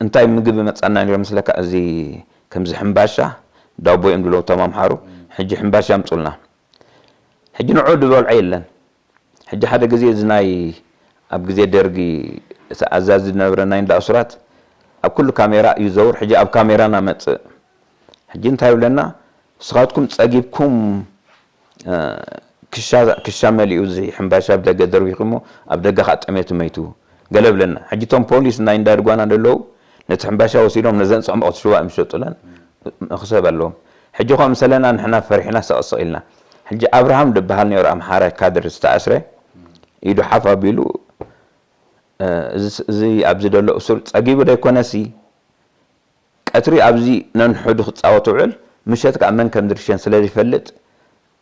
እንታይ ምግቢ መጻና ነይሩ መስለካ? እዚ ከምዚ ሕምባሻ፣ ዳቦ እዮም ድብሎ እቶም ኣምሓሩ። ሕጂ ሕምባሻ ኣምጹልና። ሕጂ ንዑ ድበልዖ የለን። ሕጂ ሓደ ግዜ እዚ ናይ፣ ኣብ ግዜ ደርጊ እቲ ኣዛዚ ዝነበረ ናይ እንዳ እሱራት ኣብ ኩሉ ካሜራ እዩ ዘውር። ሕጂ ኣብ ካሜራና መጽእ። ሕጂ እንታይ ይብለና? "ንስኻትኩም ጸጊብኩም፣ እ፣ ክሻ፣ ክሻ መሊኡ እዚ ሕምባሻ ኣብ ደገ ደርቢኹሞ ኣብ ደገ ከኣ ጠሜቱ መይቱ" ገለ ይብለና። ሕጂ እቶም ፖሊስ ናይ እንዳ ድጓና ዘለዉ ነቲ ሕምባሻ ወሲዶም ነዘን ጽዕምቖት ሽዋ እዮም ዝሸጡለን። መኽሰብ ኣለዎም። ሕጂ እኳ ምሰለና ንሕና ፈሪሕና ሰቕስቕ ኢልና። ሕጂ ኣብርሃም ዝበሃል ነይሩ ኣምሓራይ ካድር ዝተኣስረ፣ ኢዱ ሓፍ ኣቢሉ፣ እ፣ እዚ፣ እዚ ኣብዚ ዘሎ እሱር ጸጊቡ ዶ ኣይኮነሲ፣ ቀትሪ ኣብዚ ነንሕዱ ክጻወት ውዕል፣ ምሸት ከኣ መን ከም ዝርሸን ስለ ዝፈልጥ፣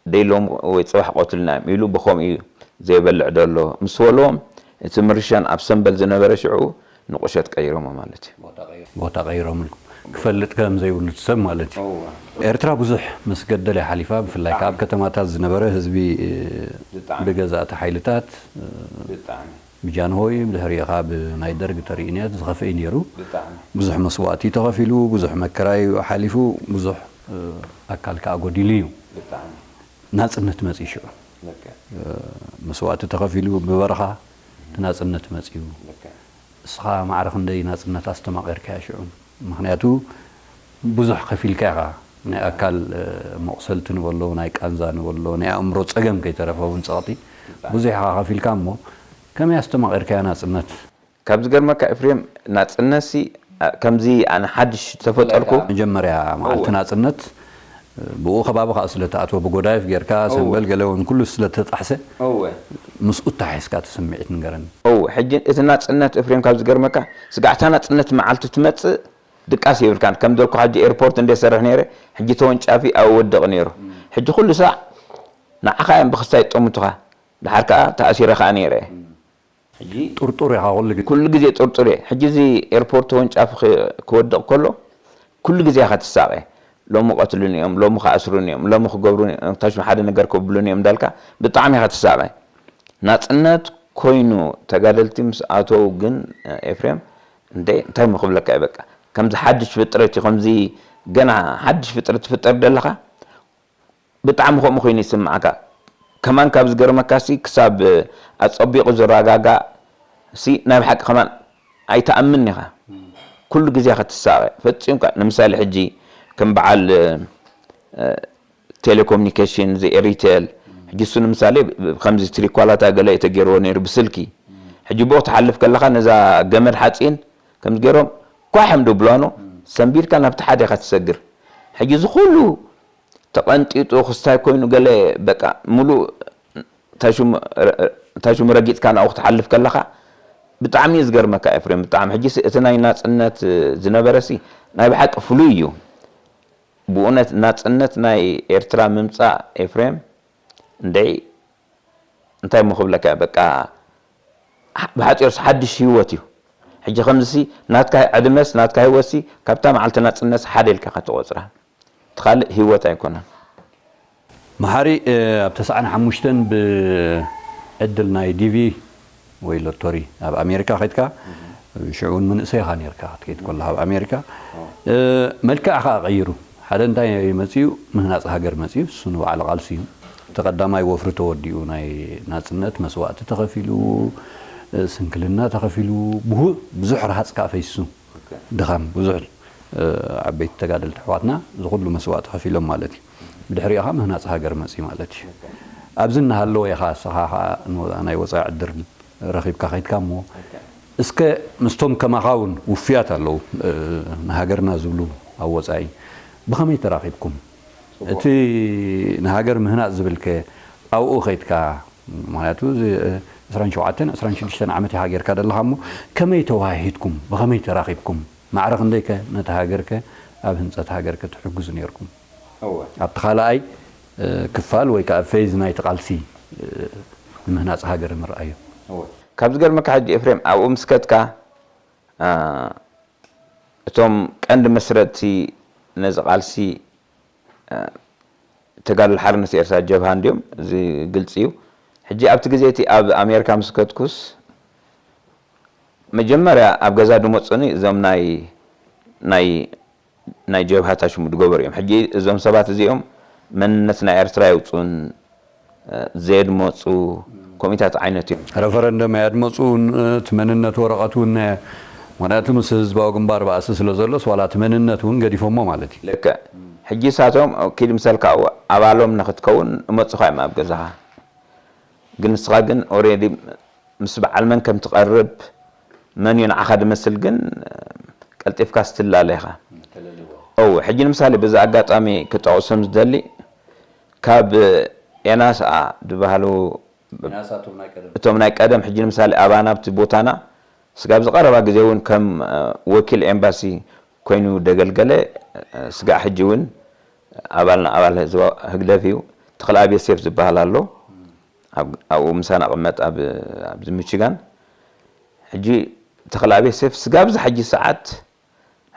ደይ ሎሚ ወይ ጽባሕ ቆትልና እዮም ኢሉ ብኸምኡ እዩ ዘይበልዕ ዘሎ ምስ በልዎም፣ እቲ ምርሻን ኣብ ሰምበል ዝነበረ ሽዑ ንቑሸት ቀይሮሞ ማለት እዩ። ቦታ ቀይሮምልኩም። ክፈልጥ ከም ዘይብሉ እቲ ሰብ ማለት እዩ። እወ። ኤርትራ ብዙሕ ምስ ገደለ ሓሊፋ፣ ብፍላይ ከኣ ኣብ ብጣዕሚ። ከተማታት ዝነበረ ህዝቢ፣ እ፣ ብጣዕሚ። ብገዛእቲ ሓይልታት፣ እ፣ ብጣዕሚ። ብጃንሆይ፣ ብድሕሪኡ ከኣ ብናይ ደርግ ተርእዩ ነቲ ዝኸፍአ እዩ ነይሩ። ብጣዕሚ። ብዙሕ መስዋእቲ ተኸፊሉ፣ ብዙሕ መከራ እዩ ሓሊፉ፣ ብዙሕ፣ እ፣ ኣካል ከኣ ጎዲሉ እዩ። ብጣዕሚ። ናጽነት መጺኡ ሽዑ። ልክዕ። እ፣ መስዋእቲ ተኸፊሉ ብበረኻ እቲ ናጽነት መጺኡ። ልክዕ። እስኻ ማዕረ ክንደይ ናጽነት ኣስተማቒርካያ ሽዑ? ምኽንያቱ ብዙሕ ከፊልካ ኢኻ። ናይ ኣካል፣ እ፣ መቑሰልቲ ንበሎ፣ ናይ ቃንዛ ንበሎ፣ ናይ ኣእምሮ ጸገም ከይተረፈ እውን ጸቕጢ ብጣዕሚ። ብዙሕ ኢኻ ከፊልካ እሞ ከመይ ኣስተማቒርካያ ናጽነት? ካብ ዝገርመካ ኤፍሬም፣ ናጽነትሲ፣ እ፣ ከምዚ ኣነ ሓድሽ ተፈጠርኩ። መጀመርያ መዓልቲ እወ። ናጽነት፣ እ፣ ብኡ ከባቢ ከኣ ስለ ትኣትዎ፣ ብጎዳይፍ ጌርካ፣ እወ። ሰምበል ገለ እውን ኩሉ ስለ ተጣሕሰ፣ እወ። ምስኡ እተሓሒዝካ እቲ ስምዒት ንገረኒ። እወ፣ ሕጂ እቲ ናጽነት ኤፍሬም ካብ ዝገርመካ፣ ስጋዕ እታ ናጽነት መዓልቲ ትመጽእ ድቃስ የብልካን። ከም ዘልኩ ሕጂ ኤርፖርት እንደ ሰርሕ ነይረ፣ ሕጂ ተወንጫፊ ኣብኡ ወድቕ ነይሩ። እም። ሕጂ ኩሉ ሳዕ ንዓኻ እዮም ብኽስታይ ይጠምቱኻ። ድሓር ከኣ ተኣሲረ ከኣ ነይረ። እም። ሕጂ ጥርጡር ኢኻ ኩሉ ግዜ። ኩሉ ግዜ ጥርጡር እየ። ሕጂ እዚ ኤርፖርት ተወንጫፊ ክ-፣ ክወድቕ ከሎ፣ ኩሉ ግዜ ኢኻ ትሳቐ። ሎሚ ቀትሉኒ እዮም፣ ሎሚ ክኣስሩኒ እዮም፣ ሎሚ ክገብሩኒ እዮም፣ ታሽሙ ሓደ ነገር ከብሉኒ እዮም እንዳልካ ብጣዕሚ ኢኻ ትሳቐ። ናጽነት ኮይኑ ተጋደልቲ ምስ ኣተው ግን፣ ኤፍሬም፣ እንደ-፣ እንታይ እሞ ክብለካ እየ፣ በቃ፣ ከምዚ ሓድሽ ፍጥረት እዩ፣ ከምዚ ገና ሓድሽ ፍጥረት ትፍጠር ዘለኻ፣ ብጣዕሚ ከምኡ ኮይኑ ይስምዓካ። ከማን ካብ ዝገርመካሲ፣ ክሳብ ኣጸቢቑ ዝረጋጋእ ሲ፣ ናይ ብሓቂ ከማን ኣይትኣምን ኢኻ። ኩሉ ግዜ ኢኻ ትሳቐ። ፈጺምካ፣ ንምሳሌ፣ ሕጂ ከም በዓል፣ እ፣ ቴሌኮሙኒኬሽን፣ እዚ ኤሪቴል፣ ሕጂ እሱ ንምሳሌ፣ ብ-፣ ከምዚ ትሪኳላታ ገለ እዩ ተገይርዎ ነይሩ ብስልኪ። ሕጂ ብኡ ትሓልፍ ከለኻ፣ ነዛ ገመድ ሓጺን ከምዚ ገይሮም ኳሕ እዮም ድብሉዋ፣ ሰንቢድካ ናብቲ ሓደ ኢኻ ትሰግር። ሕጂ እዚ ኩሉ ተቐንጢጡ ክስታይ ኮይኑ ገለ በቃ ምሉእ ታሹም፣ ታሹም ረጊጽካ ናብኡ ክትሓልፍ ከለኻ ብጣዕሚ እዩ ዝገርመካ ኤፍሬም፣ ብጣዕሚ። ሕጂስ እቲ ናይ ናጽነት ዝነበረሲ ናይ ብሓቂ ፍሉይ እዩ። ብእውነት ናጽነት ናይ ኤርትራ ምምጻእ ኤፍሬም፣ እንደይ እንታይ እሞ ክብለካ፣ በቃ፣ ብሓጺሩስ ሓድሽ ህይወት እዩ። ሕጂ ከምዚሲ ናትካ ዕድመስ ናትካ ህይወትሲ ካብታ መዓልቲ ናጽነትሲ ሓደ ኢልካ ኢኻ ትቖጽራ። እቲ ካልእ ህይወት ኣይኮነን። መሓሪ ኣብ ተስዓን ሓሙሽተን ብዕድል ናይ ዲቪ ወይ ሎቶሪ ኣብ ኣሜሪካ ከድካ ሽዑ እውን መንእሰይ ኢኻ ነርካ ክትከይድ ከለኻ ኣብ ኣሜሪካ መልክዕ ከዓ ቀይሩ ሓደ እንታይ መፅኡ ምህናፅ ሃገር መፅኡ እሱ ንባዕሉ ቃልሲ እዩ እቲ ቀዳማይ ወፍሪ ተወዲኡ ናይ ናፅነት መስዋእቲ ተኸፊሉ ስንክልና ተኸፊሉ ብዙሕ ረሃፅ ከዓ ፈይሱ ድኻም ብዙሕ ዓበይቲ ተጋደልቲ ኣሕዋትና እዚ ኩሉ መስዋእቲ ከፊሎም ማለት እዩ ብድሕሪኡ ከዓ ምህናፅ ሃገር መፅኡ ማለት እዩ ኣብዚ እናሃለወ ኢኻ እስኻ ከዓ ናይ ወፃኢ ዕድር ረኺብካ ከይድካ እሞ እስከ ምስቶም ከማኻ እውን ውፍያት ኣለዉ ንሃገርና ዝብሉ ኣብ ወፃኢ ብኸመይ ተራኺብኩም እቲ ንሃገር ምህናፅ ዝብልከ ኣብኡ ከይድካ ምክንያቱ 27 26 ዓመት ኢኻ ጌርካ ዘለኻ እሞ ከመይ ተዋሂሂድኩም ብኸመይ ተራኺብኩም ማዕረ ክንደይከ ነቲ ሃገርከ ኣብ ህንፀት ሃገርከ ትሕግዙ ነርኩም ኣብቲ ካልኣይ ክፋል ወይ ከዓ ፌዝ ናይቲ ቃልሲ ንምህናፅ ሃገር ምርኣዮ ካብ ዝገርመካ ሕጂ ኤፍሬም ኣብኡ ምስ ከድካ እቶም ቀንዲ መስረትቲ ነዚ ቃልሲ ተጋድሎ ሓርነት ኤርትራ ጀብሃ እንድዮም እዚ ግልፂ እዩ ሕጂ ኣብቲ ግዜ እቲ ኣብ ኣሜሪካ ምስ ከድኩስ መጀመርያ ኣብ ገዛ ድመፁኒ እዞም ናይ ናይ ናይ ጀብሃ ታሽሙ ድገበሩ እዮም ሕጂ እዞም ሰባት እዚኦም መንነት ናይ ኤርትራ የውፅኡን ዘየድመፁ ኮሚታት ዓይነት እዮም። ረፈረንደም ኣያድመፁን እቲ መንነት ወረቐት እውን ምክንያቱ ምስ ህዝባዊ ግንባር ባእሲ ስለ ዘሎስ ዋላ እቲ መንነት እውን ገዲፎሞ ማለት እዩ። ልክዕ ሕጂ እሳቶም ኪድ ምሰልካ ኣባሎም ንክትከውን እመፁኻ እዮም ኣብ ገዛኻ ግን ንስኻ ግን ኦሬዲ ምስ በዓል መን ከም ትቐርብ መን እዩ ንዓኻ ድመስል ግን ቀልጢፍካ ስትላለ ኢኻ። እው ሕጂ ንምሳሌ በዚ ኣጋጣሚ ክጠቕሶም ዝደሊ ካብ ኤናስኣ ዝበሃሉ እቶም ናይ ቀደም ሕጂ ንምሳሌ ኣባና ኣብቲ ቦታና ስጋብ ዝቐረባ ግዜ እውን ከም ወኪል ኤምባሲ ኮይኑ ደገልገለ ስጋዕ ሕጂ እውን ኣባልና ኣባል ህግደፍ እዩ ተኽለኣብ ዮሴፍ ዝበሃል ኣሎ ኣብኡ ምሳና ቅመጥ ኣብዚ ሚችጋን ሕጂ ተኽለኣብ ዮሴፍ ስጋብ ዝሓጂ ሰዓት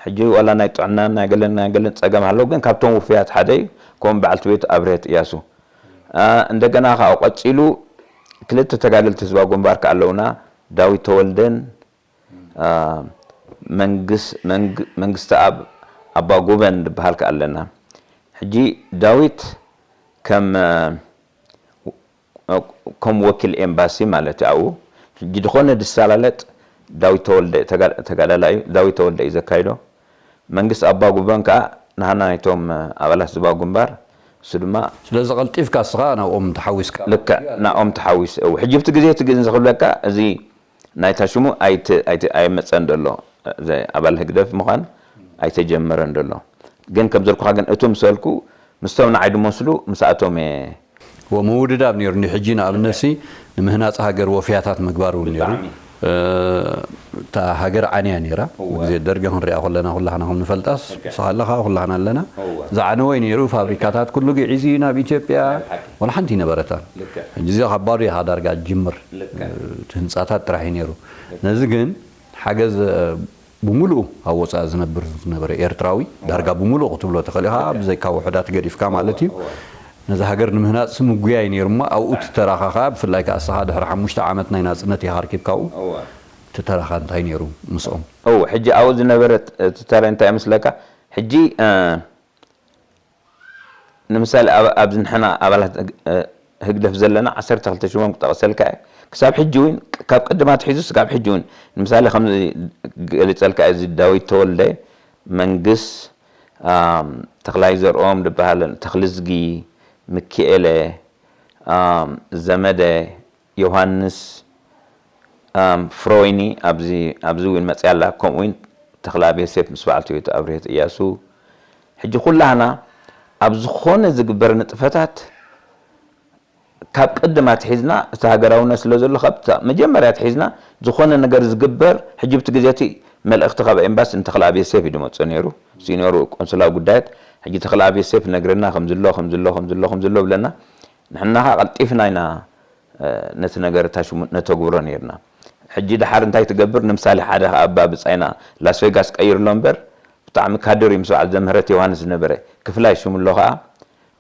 ሕጂ ዋላ ናይ ጥዕና ናይ ገለን ናይ ገለን ፀገም ኣለዎ ግን ካብቶም ውፍያት ሓደ እዩ ከምኡ በዓልቲ ቤቱ ኣብርሀት እያሱ እንደገና ካብኡ ቀፂሉ ክልተ ተጋደልቲ ህዝባዊ ግንባር ከ ኣለውና ዳዊት ተወልደን መንግስተኣብ ኣባጉበን ዝበሃል ከ ኣለና ሕጂ ዳዊት ከም ከም ወኪል ኤምባሲ ማለት ኣብኡ ሕጂ ዝኾነ ድሳላለጥ ዳዊት ተወልደ ተጋዳላይ እዩ ዳዊት ተወልደ እዩ ዘካይዶ መንግስቲ ኣባጉበን ከዓ ንሃና ናይቶም ኣባላት ዝባው ግንባር እሱ ድማ ስለዚ ቀልጢፍካ እስኻ ናብኦም ተሓዊስካ ልክዕ ናብኦም ተሓዊስ እው ሕጂ ብቲ ግዜ እቲ ግን ዝኽብለካ እዚ ናይታ ሽሙ ኣይመፀን ዘሎ ኣባል ህግደፍ ምዃን ኣይተጀመረን ዘሎ ግን ከም ዘልኩኻ ግን እቱ ምሰልኩ ምስቶም ንዓይ ድመስሉ ምስኣቶም እየ ወምውድዳብ ነይሩ እንዲ ሕጂ ንኣብነትሲ ንምህናፅ ሃገር ወፍያታት ምግባር እውን ነይሩ እታ ሃገር ዓንያ ነይራ ግዜ ደርጊ ክንሪኣ ከለና ኩላህና ከም ንፈልጣስ ንስኻ ኣለኻ ኩላህና ኣለና ዝዓነወይ ነይሩ ፋብሪካታት ኩሉ ግዒዙ ናብ ኢትዮጵያ ወላ ሓንቲ ይነበረታ ሕጂ እዚኣ ካብ ባዶ ኢኻ ዳርጋ ጅምር ህንፃታት ጥራሕ እዩ ነይሩ ነዚ ግን ሓገዝ ብምሉኡ ኣብ ወፃኢ ዝነብር ዝነበረ ኤርትራዊ ዳርጋ ብምሉኡ ክትብሎ ትኽእል ኢኻ ብዘይካ ውሑዳት ገዲፍካ ማለት እዩ ነዚ ሃገር ንምህናፅ ምጉያይ ነይሩ እሞ ኣብኡ ትተራኻ ከዓ ብፍላይ ከዓ እስኻ ድሕሪ ሓሙሽተ ዓመት ናይ ናፅነት ኢኻ ኣርኪብካኡ ትተራኻ እንታይ ነይሩ ምስኦም እው ሕጂ ኣብኡ ዝነበረ ትተረ እንታይ መስለካ ሕጂ ንምሳሌ ኣብዚ ንሕና ኣባላት ህግደፍ ዘለና ዓሰርተ ክልተ ሽሞም ክጠቕሰልካ እየ ክሳብ ሕጂ እውን ካብ ቅድም ኣትሒዙ ስጋብ ሕጂ እውን ንምሳሌ ከም ገሊፀልካ እዚ ዳዊት ተወልደ መንግስ ተኽላይ ዘርኦም ዝበሃል ተኽልዝጊ ምክኤለ ዘመደ ዮሃንስ ፍሮይኒ ኣብዚ እውን መፅያ ኣላ ከምኡ እውን ተኽላብ ዮሴፍ ምስ በዓልቲ ቤቱ ኣብርሄት እያሱ ሕጂ ኩላህና ኣብ ዝኾነ ዝግበር ንጥፈታት ካብ ቅድም ኣትሒዝና እቲ ሃገራውነት ስለ ዘሎ ካብ መጀመርያ ኣትሒዝና ዝኾነ ነገር ዝግበር ሕጂ ብቲ ግዜ እቲ መልእኽቲ ካብ ኤምባሲ ንተኽላብ ዮሴፍ እዩ ድመፅእ ነይሩ እሱ ነይሩ ቆንስላዊ ጉዳያት ሕጂ ተኽላብ ዮሴፍ ነግረና ከምዝሎ ከምዝሎ ከምዝሎ ከምዝሎ ብለና ንሕና ኸዓ ቀልጢፍና ኢና ነቲ ነገር እታ ሽሙ ነተግብሮ ነይርና። ሕጂ ደሓር እንታይ ትገብር? ንምሳሌ ሓደ ኸዓ ኣባ ብጻይና ላስ ቬጋስ ቀይርሎ እምበር ብጣዕሚ ካድር እዩ ምስ በዓል ዘምህረት ዮሃንስ ዝነበረ። ክፍላይ ሽሙ ኣሎ ኸዓ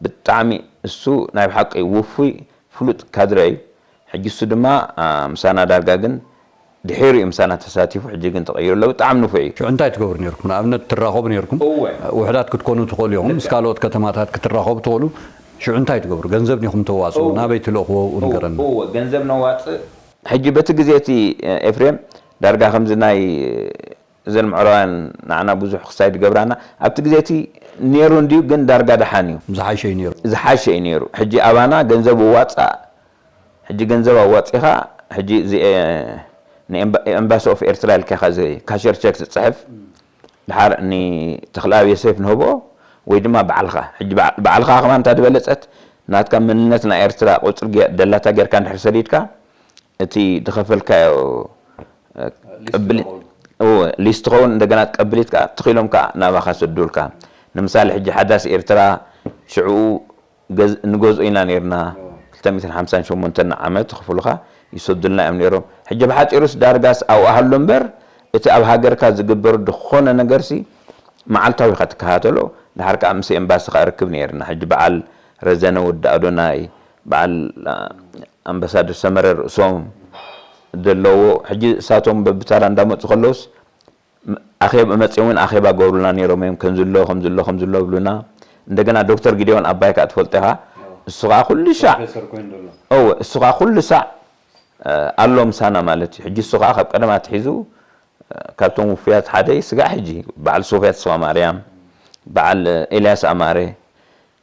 ብጣዕሚ እሱ ናይ ብሓቂ ውፉይ ፍሉጥ ካድረ እዩ። ሕጂ እሱ ድማ፣ አ፣ ምሳና ዳርጋ ግን ድሒሩ እዩ ምሳና ተሳቲፉ፣ ሕጂ ግን ተቐይሩ ኣሎ። ብጣዕሚ ንፉዕ እዩ። ሽዑ እንታይ ትገብሩ ነይርኩም? ንኣብነት ትራኸቡ ነይርኩም? እወ። ውሑዳት ክትኮኑ ትኽእሉ ኢኹም። ምስ ካልኦት ከተማታት ክትራኸቡ ትኽእሉ። ሽዑ እንታይ ትገብሩ? ገንዘብ ዲኹም ተዋፅኡ? እወ። ናበይ ትልእኽዎ? እወ፣ ንገረና። እወ፣ ገንዘብ ነዋፅእ። ሕጂ በቲ ግዜ እቲ፣ ኤፍሬም፣ ዳርጋ ከምዚ ናይ እዘን ምዕራባውያን ንዓና ብዙሕ ክሳይ ዝገብራና፣ ኣብቲ ግዜ እቲ ነይሩ እንድዩ፣ ግን ዳርጋ ደሓን እዩ። ዝሓሸ እዩ ነይሩ። ዝሓሸ እዩ ነይሩ። ሕጂ ኣባና ገንዘብ እዋፃእ፣ ሕጂ ገንዘብ ኣዋፂኻ፣ ሕጂ እዚ፣ ኤ፣ ንኤምባ-፣ ኤምባሲ ኦፍ ኤርትራ ኢልካ ኢኻ እዚ ካሸር ቸክ ትፅሕፍ። ድሓር ንተኽለኣብ ዮሴፍ ንህቦ ወይ ድማ ባዕልኻ። ሕጂ ባዕ-፣ ባዕልኻ ከማን እንታ ዝበለጸት ናትካ መንነት ናይ ኤርትራ ቁጽሪ ገ-፣ ደላታ ጌርካ እንድሕር ሰዲድካ፣ እቲ ዝኸፈልካዮ፣ እ፣ ሊስት ቀብሊ-፣ ዝኸውን። እወ፣ ሊስት ትኸውን፣ እንደገና ቀብሊት ከኣ ትኺሎም ከኣ ናባኻ ሰዱልካ። ንምሳሌ ሕጂ ሓዳስ ኤርትራ ሽዑ ገዝ-፣ ንገዝኦ ኢና ኔርና። እዎ። ክልተ ሚእትን ሓምሳን ሸሞንተን ዓመት ክፍሉኻ ይሰዱልና እዮም ኔሮም። ሕጂ ብሓጺሩስ ዳርጋስ ኣብኡ ሃሎ እምበር፣ እቲ ኣብ ሃገርካ ዝግበር ዝኾነ ነገርሲ መዓልታዊ ኢኻ ትከታተሎ። ድሓር ከኣ ምስ ኤምባሲ ከኣ ርክብ ኔርና። ሕጂ በዓል ረዘነ ወዲ ኣዶናይ፣ በዓል፣ አ፣ ኣምባሳደር ሰመረ ርእሶም ዘለዎ፣ ሕጂ እሳቶም በብተራ እንዳመጹ ከለውስ፣ ም-፣ ኣኼብ-፣ መጺኦም እውን ኣኼባ ገብሩልና ነይሮም እዮም። ከምዚ ኣሎ፣ ከምዚ ኣሎ፣ ከምዚ ኣሎ ብሉና። እንደገና ዶክተር ጊዴዎን ኣባይ ከኣ ትፈልጦ ኢኻ። እሱ ከኣ ኩሉ ሻዕ፣ ፕሮፌሰር ኮይኑ ዘሎ። እወ፣ እሱ ከኣ ኩሉ ሳዕ፣ እ፣ ኣሎ ምሳና ማለት እዩ። ሕጂ እሱ ከኣ ካብ ቀደም ኣትሒዙ፣ እ፣ ካብቶም ውፉያት ሓደ እዩ። ስጋዕ ሕጂ በዓል ሶፍያ ተስፋማርያም፣ በዓል ኤልያስ ኣማረ፣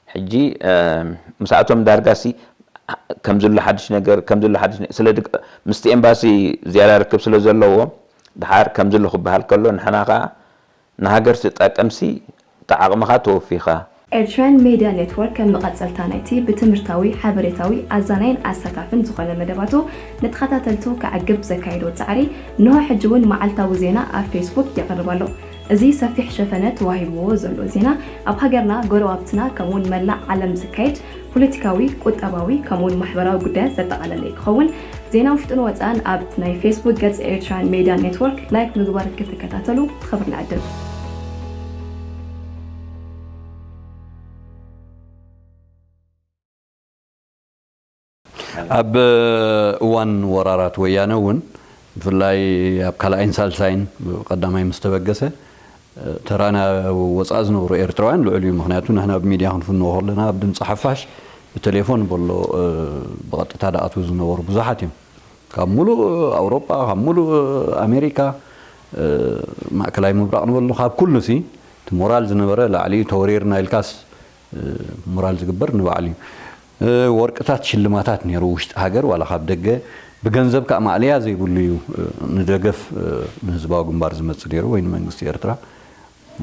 ሕጂ፣ እ፣ ምስኣቶም ዳርጋሲ ከም ዘሎ ሓድሽ ነገር፣ ከም ዘሎ ሓድሽ ነ-፣ ስለ ድግ-፣ ምስቲ ኤምባሲ ዝያዳ ርክብ ስለ ዘለዎ፣ ድሓር ከም ዘሎ ክበሃል ከሎ፣ ንሕና ኸኣ ንሃገር ትጠቅምሲ፣ እቲ ዓቕምኻ ተወፊኻ። ኤርትራውያን ሜድያ ኔትወርክ ከም መቐጸልታ ናይቲ ብትምህርታዊ፣ ሓበሬታዊ፣ ኣዛናይን ኣሳታፍን ዝኾነ መደባቱ ንተኸታተልቱ ከዕግብ ዘካየዶ ጻዕሪ፣ እንሆ ሕጂ እውን መዓልታዊ ዜና ኣብ ፌስቡክ የቕርብ ኣሎ። እዚ ሰፊሕ ሸፈነ ተዋሂብዎ ዘሎ ዜና፣ ኣብ ሃገርና፣ ጎረባብትና፣ ከምኡውን መላእ ዓለም ዝካየድ ፖለቲካዊ፣ ቁጠባዊ፣ ከምኡውን ማሕበራዊ ጉዳያት ዘጠቓለለ ክኸውን። ዜና ውሽጥን ወጻእን ኣብ ናይ ፌስቡክ ገጽ ኤርትራን ሜድያ ኔትወርክ ላይክ ምግባር ክትከታተሉ ብኽብሪ ንዕድም። ኣብ እዋን ወራራት ወያነ እውን፣ ብፍላይ ኣብ ካልኣይን ሳልሳይን፣ ቀዳማይ ምስ ተበገሰ፣ ተራና ወጻኢ ዝነበሩ ኤርትራውያን ልዑል እዩ። ምኽንያቱ ንሕና ብሚድያ ክንፍንዎ ከለና፣ ኣብ ድምፂ ሓፋሽ ብቴሌፎን በሎ፣ እ፣ ብቐጥታ ድኣትዉ ዝነበሩ ብዙሓት እዮም። ካብ ሙሉእ ኣውሮጳ፣ ካብ ሙሉእ ኣሜሪካ፣ እ፣ ማእከላይ ምብራቕ ንበሎ፣ ካብ ኩሉ ሲ፣ እቲ ሞራል ዝነበረ ላዕሊ እዩ። ተወሪርና ኢልካስ፣ እ፣ ሞራል ዝግበር ንባዕሉ እዩ። እ፣ ወርቅታት ሽልማታት ነይሩ ውሽጢ ሃገር ዋላ ካብ ደገ፣ ብገንዘብ ከኣ ማእለያ ዘይብሉ እዩ፣ እ፣ ንደገፍ፣ እ፣ ንህዝባዊ ግንባር ዝመጽእ ነይሩ ወይ ንመንግስቲ ኤርትራ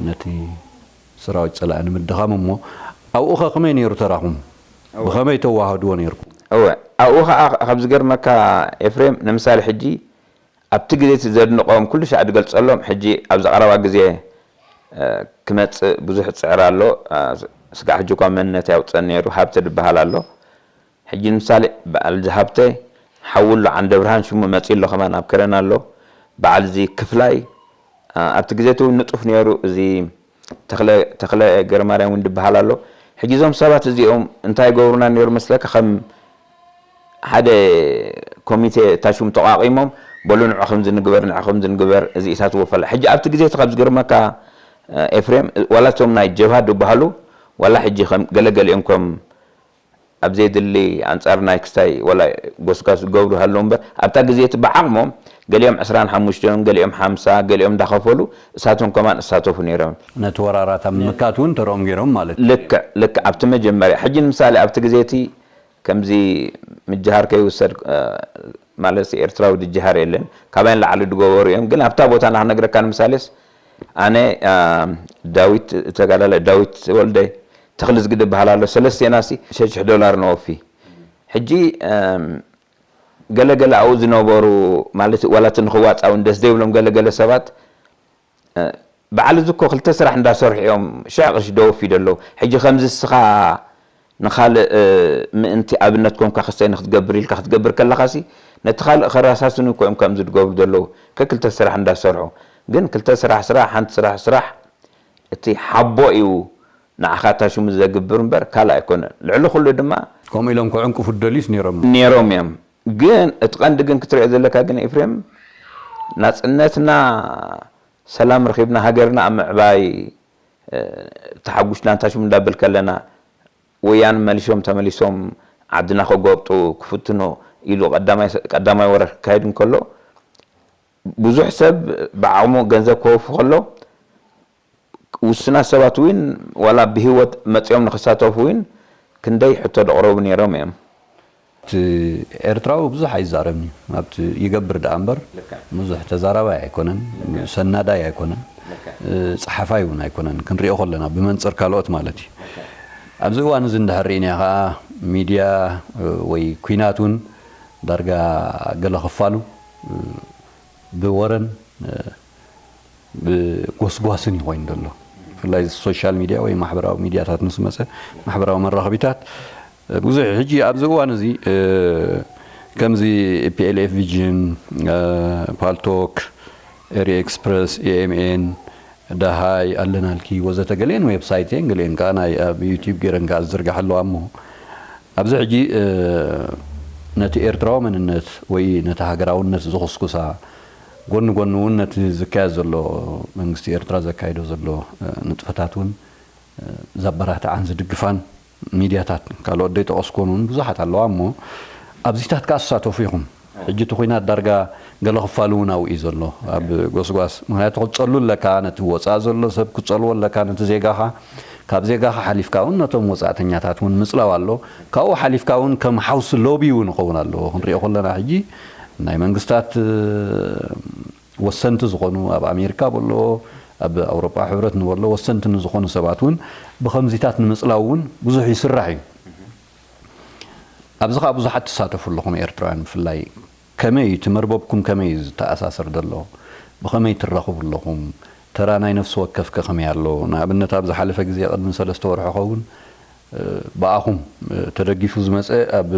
ነቲ ሰራዊት ጸላኢ ንምድኻም። እሞ ኣብኡ ኸ ከመይ ነይሩ ተራኹም? እወ። ብኸመይ ተዋህድዎ ነይርኩም? እወ፣ ኣብኡ ኸኣ ካብ ዝገርመካ ኤፍሬም፣ ንምሳሌ ሕጂ ኣብቲ ግዜ እቲ ዘድንቖም ኩሉ ሻዕ ዝገልጸሎም፣ ሕጂ ኣብዚ ቀረባ ግዜ፣ እ፣ ክመጽእ ብዙሕ ጽዕር ኣሎ። እ፣ ስጋዕ ሕጂ እኳ መንነት ያውጸን ነይሩ፣ ሃብተ ዝበሃል ኣሎ። ሕጂ ንምሳሌ በዓል እዚ ሃብተ፣ ሓዉ ኣሎ ዓንደብርሃን ሽሙ መጺኡ ኣሎ፣ ከማን ኣብ ከረን ኣሎ። በዓል እዚ ክፍላይ፣ እ፣ ኣብቲ ግዜ እቲ እውን ንጡፍ ነይሩ። እዚ ተኽለ፣ ተኽለ ገረማርያም እውን ዝበሃል ኣሎ። ሕጂ እዞም ሰባት እዚኦም እንታይ ይገብሩና ነይሩ መስለካ? ከም ሓደ ኮሚቴ ታሹም ተቋቒሞም፣ በሉ ንዑ ከምዚ ንግበር፣ ንዑ ከምዚ ንግበር፣ እዚ ኢሳትዎ ፈላ። ሕጂ ኣብቲ ግዜ እቲ ካብ ዝገርመካ፣ ኤፍሬም፣ ዋላ እቶም ናይ ጀብሃ ዝበሃሉ፣ ዋላ ሕጂ ከም ገለገሊኦም ከም ኣብ ዘየድሊ ኣንጻር ናይ ክስታይ ዋላ ጎስጓስ ዝገብሩ ሃለዉ እምበር፣ ኣብታ ግዜ እቲ ብዓቕሞም ገሊኦም ዕስራን ሓሙሽተን፣ ገሊኦም ሓምሳ፣ ገሊኦም እንዳኸፈሉ፣ እሳቶም ከማን እሳተፉ ነይሮም። ነቲ ወራራት ኣብ ምምካት እውን ተርኦም ገይሮም ማለት እዩ። ልክዕ፣ ልክዕ። ኣብቲ መጀመርያ፣ ሕጂ ንምሳሌ ኣብቲ ግዜ እቲ ከምዚ ምጅሃር ከይውሰድ፣ እ፣ ማለት ኤርትራዊ ድጅሃር የለን። ካባይ ንላዕሊ ድገበሩ እዮም። ግን ኣብታ ቦታ ንኽነግረካ ንምሳሌስ፣ ኣነ፣ እ፣ ዳዊት፣ ተጋዳላይ ዳዊት ወልደ፣ ተኽልዝጊ ድበሃል ኣሎ። ሰለስቴናሲ ሸሽሕ ዶላር ነወፊ። ሕጂ፣ እ፣ ገለገለ ኣብኡ ዝነበሩ፣ ማለት ዋላ እቲ ንኽዋጻእ እውን ደስ ዘይብሎም ገለገለ ሰባት፣ እ፣ በዓል እዚ እኮ ክልተ ስራሕ እንዳሰርሑ እዮም ሽሕ ቅርሺ ደወፊ ደለዉ። ሕጂ ከምዚ እስኻ ንኻልእ፣ እ፣ ምእንቲ ኣብነት ኮንካ ክስተይ ንክትገብር ኢልካ ክትገብር ከለኻሲ፣ ነቲ ካልእ ከረሳስኑ እኮ እዮም ከምዚ ዝገብሩ ዘለዉ። ከክልተ ስራሕ እንዳሰርሑ። ግን ክልተ ስራሕ ስራሕ፣ ሓንቲ ስራሕ ስራሕ፣ እቲ ሓቦ እዩ ንዓኻ እታ ሽሙ ዘግብር እምበር ካልእ ኣይኮነን። ልዕሊ ኩሉ ድማ ከምኡ ኢሎም ክዕንቅፉ ደልዩስ ነይሮም። ነይሮም እዮም። ግን እቲ ቀንዲ ግን ክትሪኦ ዘለካ ግን ኤፍሬም፣ ናፅነትና፣ ሰላም ረኺብና፣ ሃገርና ኣብ ምዕባይ ተሓጉስና እንታ ሽሙ እንዳብል ከለና፣ ወያን መሊሶም ተመሊሶም ዓድና ከጎብጡ ክፍትኑ ኢሉ ቀዳማይ ወረ ክካየድ እንከሎ፣ ብዙሕ ሰብ ብዓቕሙ ገንዘብ ከወፊ ከሎ፣ ውሱናት ሰባት እውን ዋላ ብህይወት መፂኦም ንክሳተፉ እውን ክንደይ ሕቶ ደቕረቡ ነይሮም እዮም። እቲ ኤርትራዊ ብዙሕ ኣይዛረብን እዩ። ኣብቲ ይገብር ደኣ እምበር ብዙሕ ተዛራባይ ኣይኮነን፣ ሰናዳይ ኣይኮነን፣ ጸሓፋይ እውን ኣይኮነን። ክንሪኦ ከለና ብመንጽር ካልኦት ማለት እዩ። ኣብዚ እዋን እዚ እንድሕር ርኢና ከዓ ሚድያ ወይ ኲናት እውን ዳርጋ ገለ ክፋሉ ብወረን ብጎስጓስን እዩ ኮይኑ ዘሎ። ብፍላይ ሶሻል ሚድያ ወይ ማሕበራዊ ሚድያታት ምስ መፀ፣ ማሕበራዊ መራኸቢታት ብዙሕ ሕጂ ኣብዚ እዋን እዚ ከምዚ ፒኤልኤፍ ቪዥን፣ ፓልቶክ፣ ኤሪ ኤክስፕረስ፣ ኤኤምኤን፣ ደሃይ ኣለናልኪ ወዘተ ገሊኤን ዌብሳይት እየን፣ ገሊኤን ከዓ ናይ ኣብ ዩቲዩብ ገይረን ከዓ ዝዝርጋሕ ኣለዋ። እሞ ኣብዚ ሕጂ ነቲ ኤርትራዊ መንነት ወይ ነቲ ሃገራውነት ዝኹስኩሳ፣ ጎኒ ጎኒ እውን ነቲ ዝካየድ ዘሎ፣ መንግስቲ ኤርትራ ዘካይዶ ዘሎ ንጥፈታት እውን ዘበራትዓን ዝድግፋን ሚድያታት፣ ካልኦት ደይጠቐስኩወን እውን ብዙሓት ኣለዋ። እሞ ኣብዚታት ከዓ ትሳተፉ ኢኹም። ሕጂ እቲ ኲናት ዳርጋ ገለ ክፋሉ እውን ኣብኡ እዩ ዘሎ፣ ኣብ ጎስጓስ። ምክንያቱ ክትጸሉ ኣለካ፣ ነቲ ወጻኢ ዘሎ ሰብ ክትጸልዎ ኣለካ፣ ነቲ ዜጋኻ። ካብ ዜጋኻ ሓሊፍካ እውን ነቶም ወጻእተኛታት እውን ምጽላው ኣሎ። ካብኡ ሓሊፍካ እውን ከም ሓውሲ ሎቢ እውን ይኸውን ኣለዎ። ክንሪኦ ከለና ሕጂ ናይ መንግስታት ወሰንቲ ዝኾኑ፣ ኣብ ኣሜሪካ በሎ፣ ኣብ ኣውሮጳ ሕብረት ንበሎ ወሰንቲ ንዝኾኑ ሰባት እውን ብኸምዚታት ንምጽላው እውን ብዙሕ ይስራሕ እዩ። ኣብዚ ከዓ ብዙሓት ትሳተፉ ኣለኹም ኤርትራውያን። ብፍላይ ከመይ እቲ መርበብኩም ከመይ እዩ ዝተኣሳሰር ዘሎ? ብኸመይ ትራኸቡ ኣለኹም? ተራ ናይ ነፍሲ ወከፍ ከ ከመይ ኣሎ? ንኣብነት ኣብ ዝሓለፈ ግዜ ቅድሚ ሰለስተ ወርሒ ኸውን ብኣኹም ተደጊፉ ዝመፀ ኣብ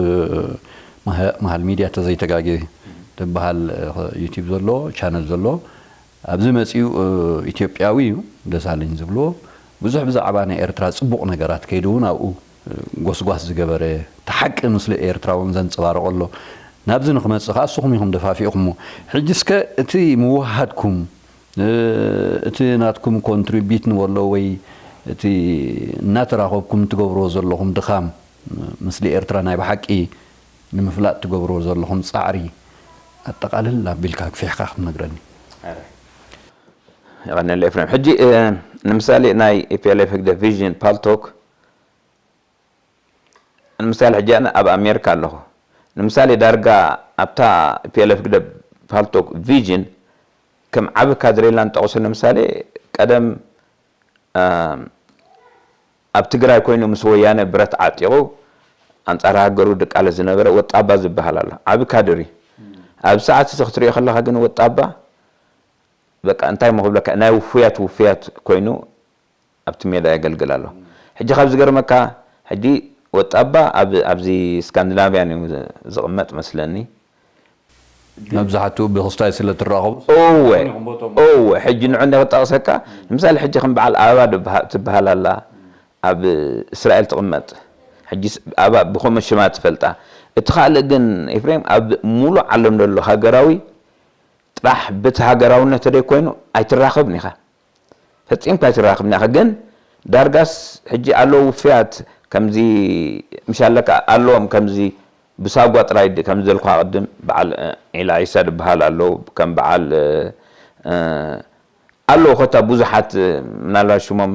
መሃል ሚድያ ተዘይተጋጌ ትበሃል ዩቲብ ዘሎ ቻነል ዘሎ ኣብዚ መፂኡ ኢትዮጵያዊ እዩ ደሳለኝ ዝብልዎ ብዙሕ ብዛዕባ ናይ ኤርትራ ፅቡቕ ነገራት ከይዱ እውን ኣብኡ ጎስጓስ ዝገበረ እቲ ሓቂ ምስሊ ኤርትራ እውን ዘንፀባርቆ ኣሎ። ናብዚ ንክመፅእ ከዓ እስኹም ኢኹም ደፋፊእኹሞ። ሕጂ እስከ እቲ ምውሃድኩም እቲ ናትኩም ኮንትሪቢት ንበሎ ወይ እቲ እናተራኸብኩም ትገብርዎ ዘለኹም ድኻም ምስሊ ኤርትራ ናይ ብሓቂ ንምፍላጥ ትገብርዎ ዘለኹም ፃዕሪ ኣጠቓልል ኣቢልካ ኣግፊሕካ ክትነግረኒ። የቐንየለ ኤፍሬም። ሕጂ ንምሳሌ ናይ ኢፒኤልኤፍ ህግደፍ ቪዥን ፓልቶክ ንምሳሌ ሕጂ ኣነ ኣብ ኣሜሪካ ኣለኹ። ንምሳሌ ዳርጋ ኣብታ ኢፒኤልኤፍ ህግደፍ ፓልቶክ ቪዥን ከም ዓቢ ካድሬ ኢልና ንጠቕሶ ንምሳሌ ቀደም ኣብ ትግራይ ኮይኑ ምስ ወያነ ብረት ዓጢቑ ኣንጻር ሃገሩ ድቃለስ ዝነበረ ወጣባ ዝበሃል ኣሎ። ዓቢ ካድር እዩ። ኣብ ሰዓት እዚ ክትሪኦ ከለኻ ግን ወጣባ በቃ እንታይ እሞ ክብለካ ናይ ውፉያት ውፉያት ኮይኑ ኣብቲ ሜዳ የገልግል ኣሎ። ሕጂ ካብ ዝገርመካ ሕጂ ወጣባ ኣብ ኣብዚ ስካንዲናቪያን እዩ ዝቕመጥ መስለኒ። መብዛሕትኡ ብክስታይ ስለ ትራኸቡ እወ እወ ሕጂ ንዑ እንደ ክጠቕሰካ ንምሳሌ ሕጂ ከም በዓል ኣበባ ትበሃል ኣላ ኣብ እስራኤል ትቕመጥ ሕጂ ኣበባ ብኸመ ሽማ ትፈልጣ እቲ ካልእ ግን ኤፍሬም ኣብ ሙሉእ ዓለም ዘሎ ሃገራዊ ጥራሕ ብቲ ሃገራውነት ተደይ ኮይኑ ኣይትራኸብን ኢኻ ፈጺምካ ኣይትራኸብን ኢኻ ግን ዳርጋስ ሕጂ ኣለዉ ውፍያት ከምዚ ምሻለካ ኣለዎም ከምዚ ብሳጓ ጥራይ ከምዚ ዘልኩ ቅድም በዓል ዒላ ዒሳ ዝበሃል ኣለዉ ከም በዓል ኣለዉ ኮታ ብዙሓት ምናልባት ሽሞም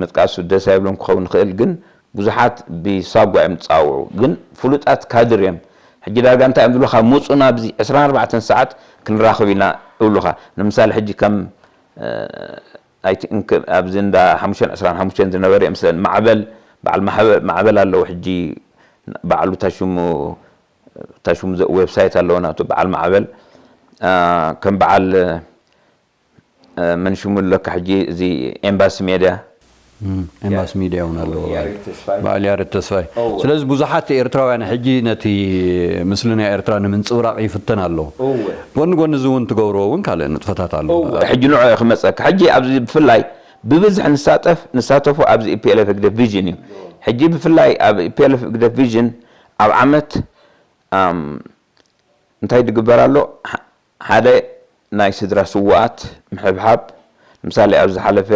ምጥቃሱ ደስ ኣይብሎም ክኸውን ይኽእል ግን ብዙሓት ብሳጓ እዮም ዝፃውዑ ግን ፍሉጣት ካድር እዮም ሕጂ ዳርጋ እንታይ እዮም ዝብሉካ ምፁ ናብዚ ዕስራን ኣርባዕተን ሰዓት ክንራኽብ ኢና ይብሉካ ንምሳሌ ሕጂ ከም ኣብዚ እንዳ ሓሙሽተን ዕስራን ሓሙሽተን ዝነበረ እዮም ስለ ማዕበል በዓል ማዕበል ኣለዉ ሕጂ በዓሉ ታሽሙ ታሽሙ ዌብሳይት ኣለዎ ናቱ በዓል ማዕበል ከም በዓል መን ሽሙ ኣለካ ሕጂ እዚ ኤምባሲ ሜድያ ኤምባሲ ሚድያ እውን ኣለዎ በዓል ያሬድ ተስፋይ ስለዚ ብዙሓት ኤርትራውያን ሕጂ ነቲ ምስሊ ናይ ኤርትራ ንምንፅብራቕ ይፍተን ኣሎ ጎኒ ጎኒ እዚ እውን ትገብርዎ እውን ካልእ ንጥፈታት ኣሎ ሕጂ ንዑ ክመፀካ ሕጂ ኣብዚ ብፍላይ ብብዝሒ ንሳጠፍ ንሳተፎ ኣብዚ ፒኤልኤፍ ህግደፍ ቪዥን እዩ። ሕጂ ብፍላይ ኣብ ፒኤልኤፍ ህግደፍ ቪዥን ኣብ ዓመት ኣም፣ እንታይ ዝግበር ኣሎ? ሓ- ሓደ ናይ ስድራ ስውኣት ምሕብሓብ፣ ምሳሌ ኣብ ዝሓለፈ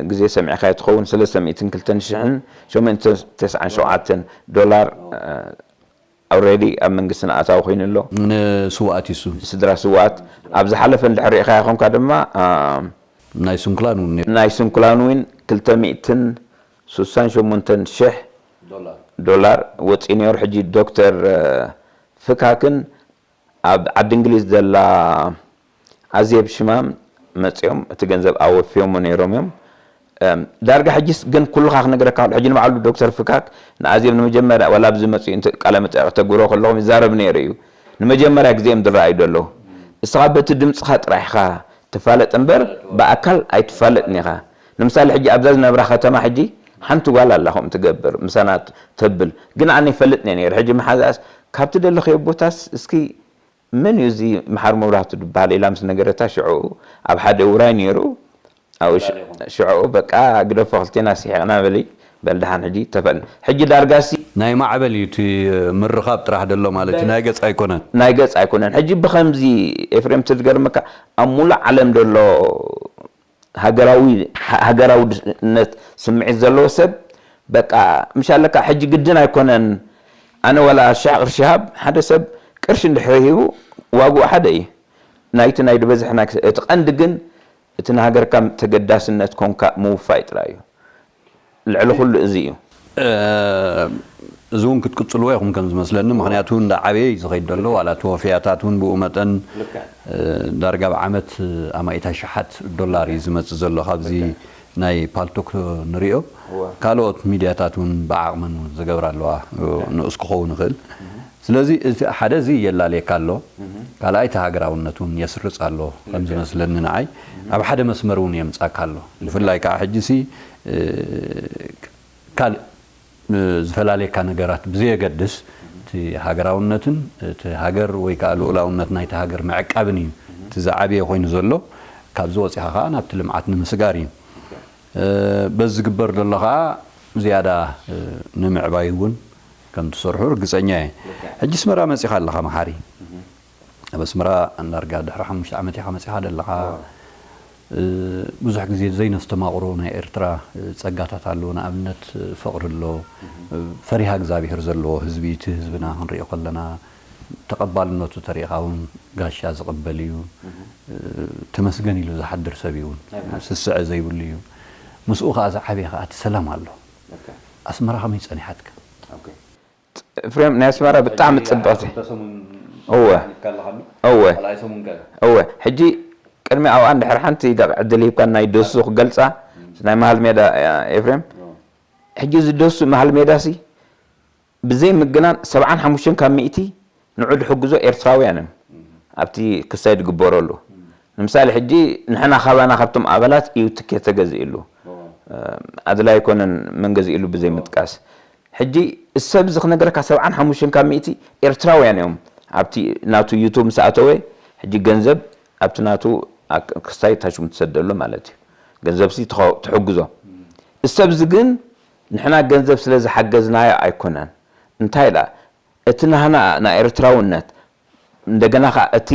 ግዜ ሰሚዕካዮ ትኸውን ሰለስተ ሚእትን ክልተን ሽሕን ሸሞንተ ተስዓን ሸውዓተን ዶላር ኣውረዲ ኣብ መንግስትና ኣታዊ ኮይኑ ኣሎ። ንስውኣት ይሱ ስድራ ስውኣት ኣብ ዝሓለፈ እንድሕር ሪኢኻዮ ኾንካ ድማ ናይ ስንኩላን እውን ነይሩ። ናይ ስንኩላን እውን ክልተ ሚእትን ስሳን ሸሞንተን ሽሕ ዶላር ወፂኡ ነይሩ። ሕጂ ዶክተር ፍካክን ኣብ ዓዲ እንግሊዝ ዘላ ኣዜብ ሽማም መፂኦም እቲ ገንዘብ ኣወፊዮሞ ነይሮም እዮም። ዳርጋ ሕጂስ ግን ኩልኻ ክነግረካ ከሎ ሕጂ ንባዕሉ ዶክተር ፍካክ ንኣዜብ ንመጀመርያ ዋላ ኣብዚ መፂኡ ቃለ መጠየቕ ተግብሮ ከለኹም ይዛረብ ነይሩ እዩ። ንመጀመርያ ግዜ እዮም ዝረኣዩ ዘለዉ። እስኻ በቲ ድምፅኻ ጥራሕ ኢኻ ትፋለጥ እምበር ብኣካል ኣይትፋለጥን ኢኻ። ንምሳሌ ሕጂ ኣብዛ ዝነብራ ከተማ ሕጂ ሓንቲ ጓል ኣላ ከምኡ ትገብር ምሳና ተብል ግን ኣነ ይፈልጥ ነይሩ። ሕጂ መሓዛስ ካብቲ ደለኽዮ ቦታስ እስኪ መን እዩ እዚ መሓሪ መብራህቱ ዝበሃል ኢላ ምስ ነገረታ ሽዑ ኣብ ሓደ ውራይ ነይሩ። ኣብኡ ሽዑ በቃ ግደፎ ክልቴና ስሒቕና በሊ በል ደሓን ሕጂ ተፈል ሕጂ ዳርጋሲ ናይ ማዕበል እዩ እቲ ምርኻብ ጥራሕ ደሎ ማለት እዩ ናይ ገጽ ኣይኮነን ናይ ገጽ ኣይኮነን ሕጂ ብኸምዚ ኤፍሬም ትዝገርመካ ኣብ ሙሉእ ዓለም ደሎ ሃገራዊ ሃገራውነት ስምዒት ዘለዎ ሰብ በቃ ምሻለካ ሕጂ ግድን ኣይኮነን ኣነ ዋላ ሽሕ ቅርሺ ሃብ ሓደ ሰብ ቅርሺ እንድሕር ሂቡ ዋግኡ ሓደ እዩ ናይቲ ናይ ዝበዝሕ ናይ እቲ ቀንዲ ግን እቲ ንሃገርካ ተገዳስነት ኮንካ ምውፋይ ጥራይ እዩ ልዕሊ ኩሉ እዚ እዩ እዚ እውን ክትቅፅልዎ ኢኹም ከም ዝመስለኒ ምክንያቱ እንዳ ዓበየ እዩ ዝኸይድ ዘሎ ዋላ እቲ ወፍያታት እውን ብኡ መጠን ዳርጋ ኣብ ዓመት ኣማኢት ኣሽሓት ዶላር እዩ ዝመፅእ ዘሎ ካብዚ ናይ ፓልቶክ ንሪኦ ካልኦት ሚድያታት እውን ብዓቕመን እውን ዝገብራ ኣለዋ ንኡስ ክኸውን ይኽእል ስለዚ እቲ ሓደ እዚ የላልየካ ኣሎ ካልኣይ እቲ ሃገራውነት እውን የስርፅ ኣሎ ከም ዝመስለኒ ንዓይ ኣብ ሓደ መስመር እውን የምፃካ ኣሎ ብፍላይ ከዓ ሕጂ ሲ ካልእ ዝፈላለየካ ነገራት ብዘየገድስ እቲ ሃገራውነትን እቲ ሃገር ወይ ከዓ ልኡላውነት ናይቲ ሃገር ምዕቃብን እዩ እቲ ዝዓብየ ኮይኑ ዘሎ ካብዚ ወፂኻ ከዓ ናብቲ ልምዓት ንምስጋር እዩ በዚ ዝግበር ዘሎ ከዓ ዝያዳ ንምዕባይ እውን ከም ትሰርሑ ርግፀኛ እየ ሕጂ ስመራ መፂኻ ኣለኻ መሓሪ ኣብ ኣስመራ እንዳርጋ ድሕሪ ሓሙሽተ ዓመት ኢኻ መፂኻ ደለኻ ብዙሕ ግዜ ዘይነስተማቕሮ ናይ ኤርትራ ጸጋታት ኣሎ ንኣብነት ፍቕሪ ኣሎ ፈሪሃ እግዚኣብሄር ዘለዎ ህዝቢ እቲ ህዝብና ክንሪኦ ከለና ተቐባልነቱ ተሪእኻ እውን ጋሻ ዝቕበል እዩ ተመስገን ኢሉ ዝሓድር ሰብ እዩ እውን ስስዐ ዘይብሉ እዩ ምስኡ ከዓ ዝዓበየ ከዓ እቲ ሰላም ኣሎ ኣስመራ ከመይ ጸኒሓትካ ኤፍሬም ናይ ኣስመራ ብጣዕሚ ጽብቕቲ እወ እወ እወ ሕጂ ቅድሚ ኣብኣ እንድሕር ሓንቲ ደቂ ዕድል ሂብካ ናይ ደሱ ክገልጻ ናይ መሃል ሜዳ ኤፍሬም ሕጂ እዚ ደሱ መሃል ሜዳ ሲ ብዘይ ምግናን ሰብዓን ሓሙሽተን ካብ ሚእቲ ንዑ ዝሕግዞ ኤርትራውያን እዮም ኣብቲ ክሳይ ዝግበረሉ ንምሳሌ ሕጂ ንሕና ካባና ካብቶም ኣባላት እዩ ትኬት ተገዚእሉ ኣድላይ ኣይኮነን መን ገዚእሉ ብዘይ ምጥቃስ ሕጂ ሰብ እዚ ክነገረካ ሰብዓን ሓሙሽተን ካብ ሚእቲ ኤርትራውያን እዮም ኣብቲ ናቱ ዩቱብ ምስ ኣተወ ሕጂ ገንዘብ ኣብቲ ናቱ ክስታይ ታሽሙ ትሰደሉ ማለት እዩ ገንዘብ ሲ ትሕግዞ እዚ ሰብ እዚ ግን ንሕና ገንዘብ ስለ ዝሓገዝናዮ ኣይኮነን እንታይ ኢላ እቲ ናህና ናይ ኤርትራውነት እንደገና ከዓ እቲ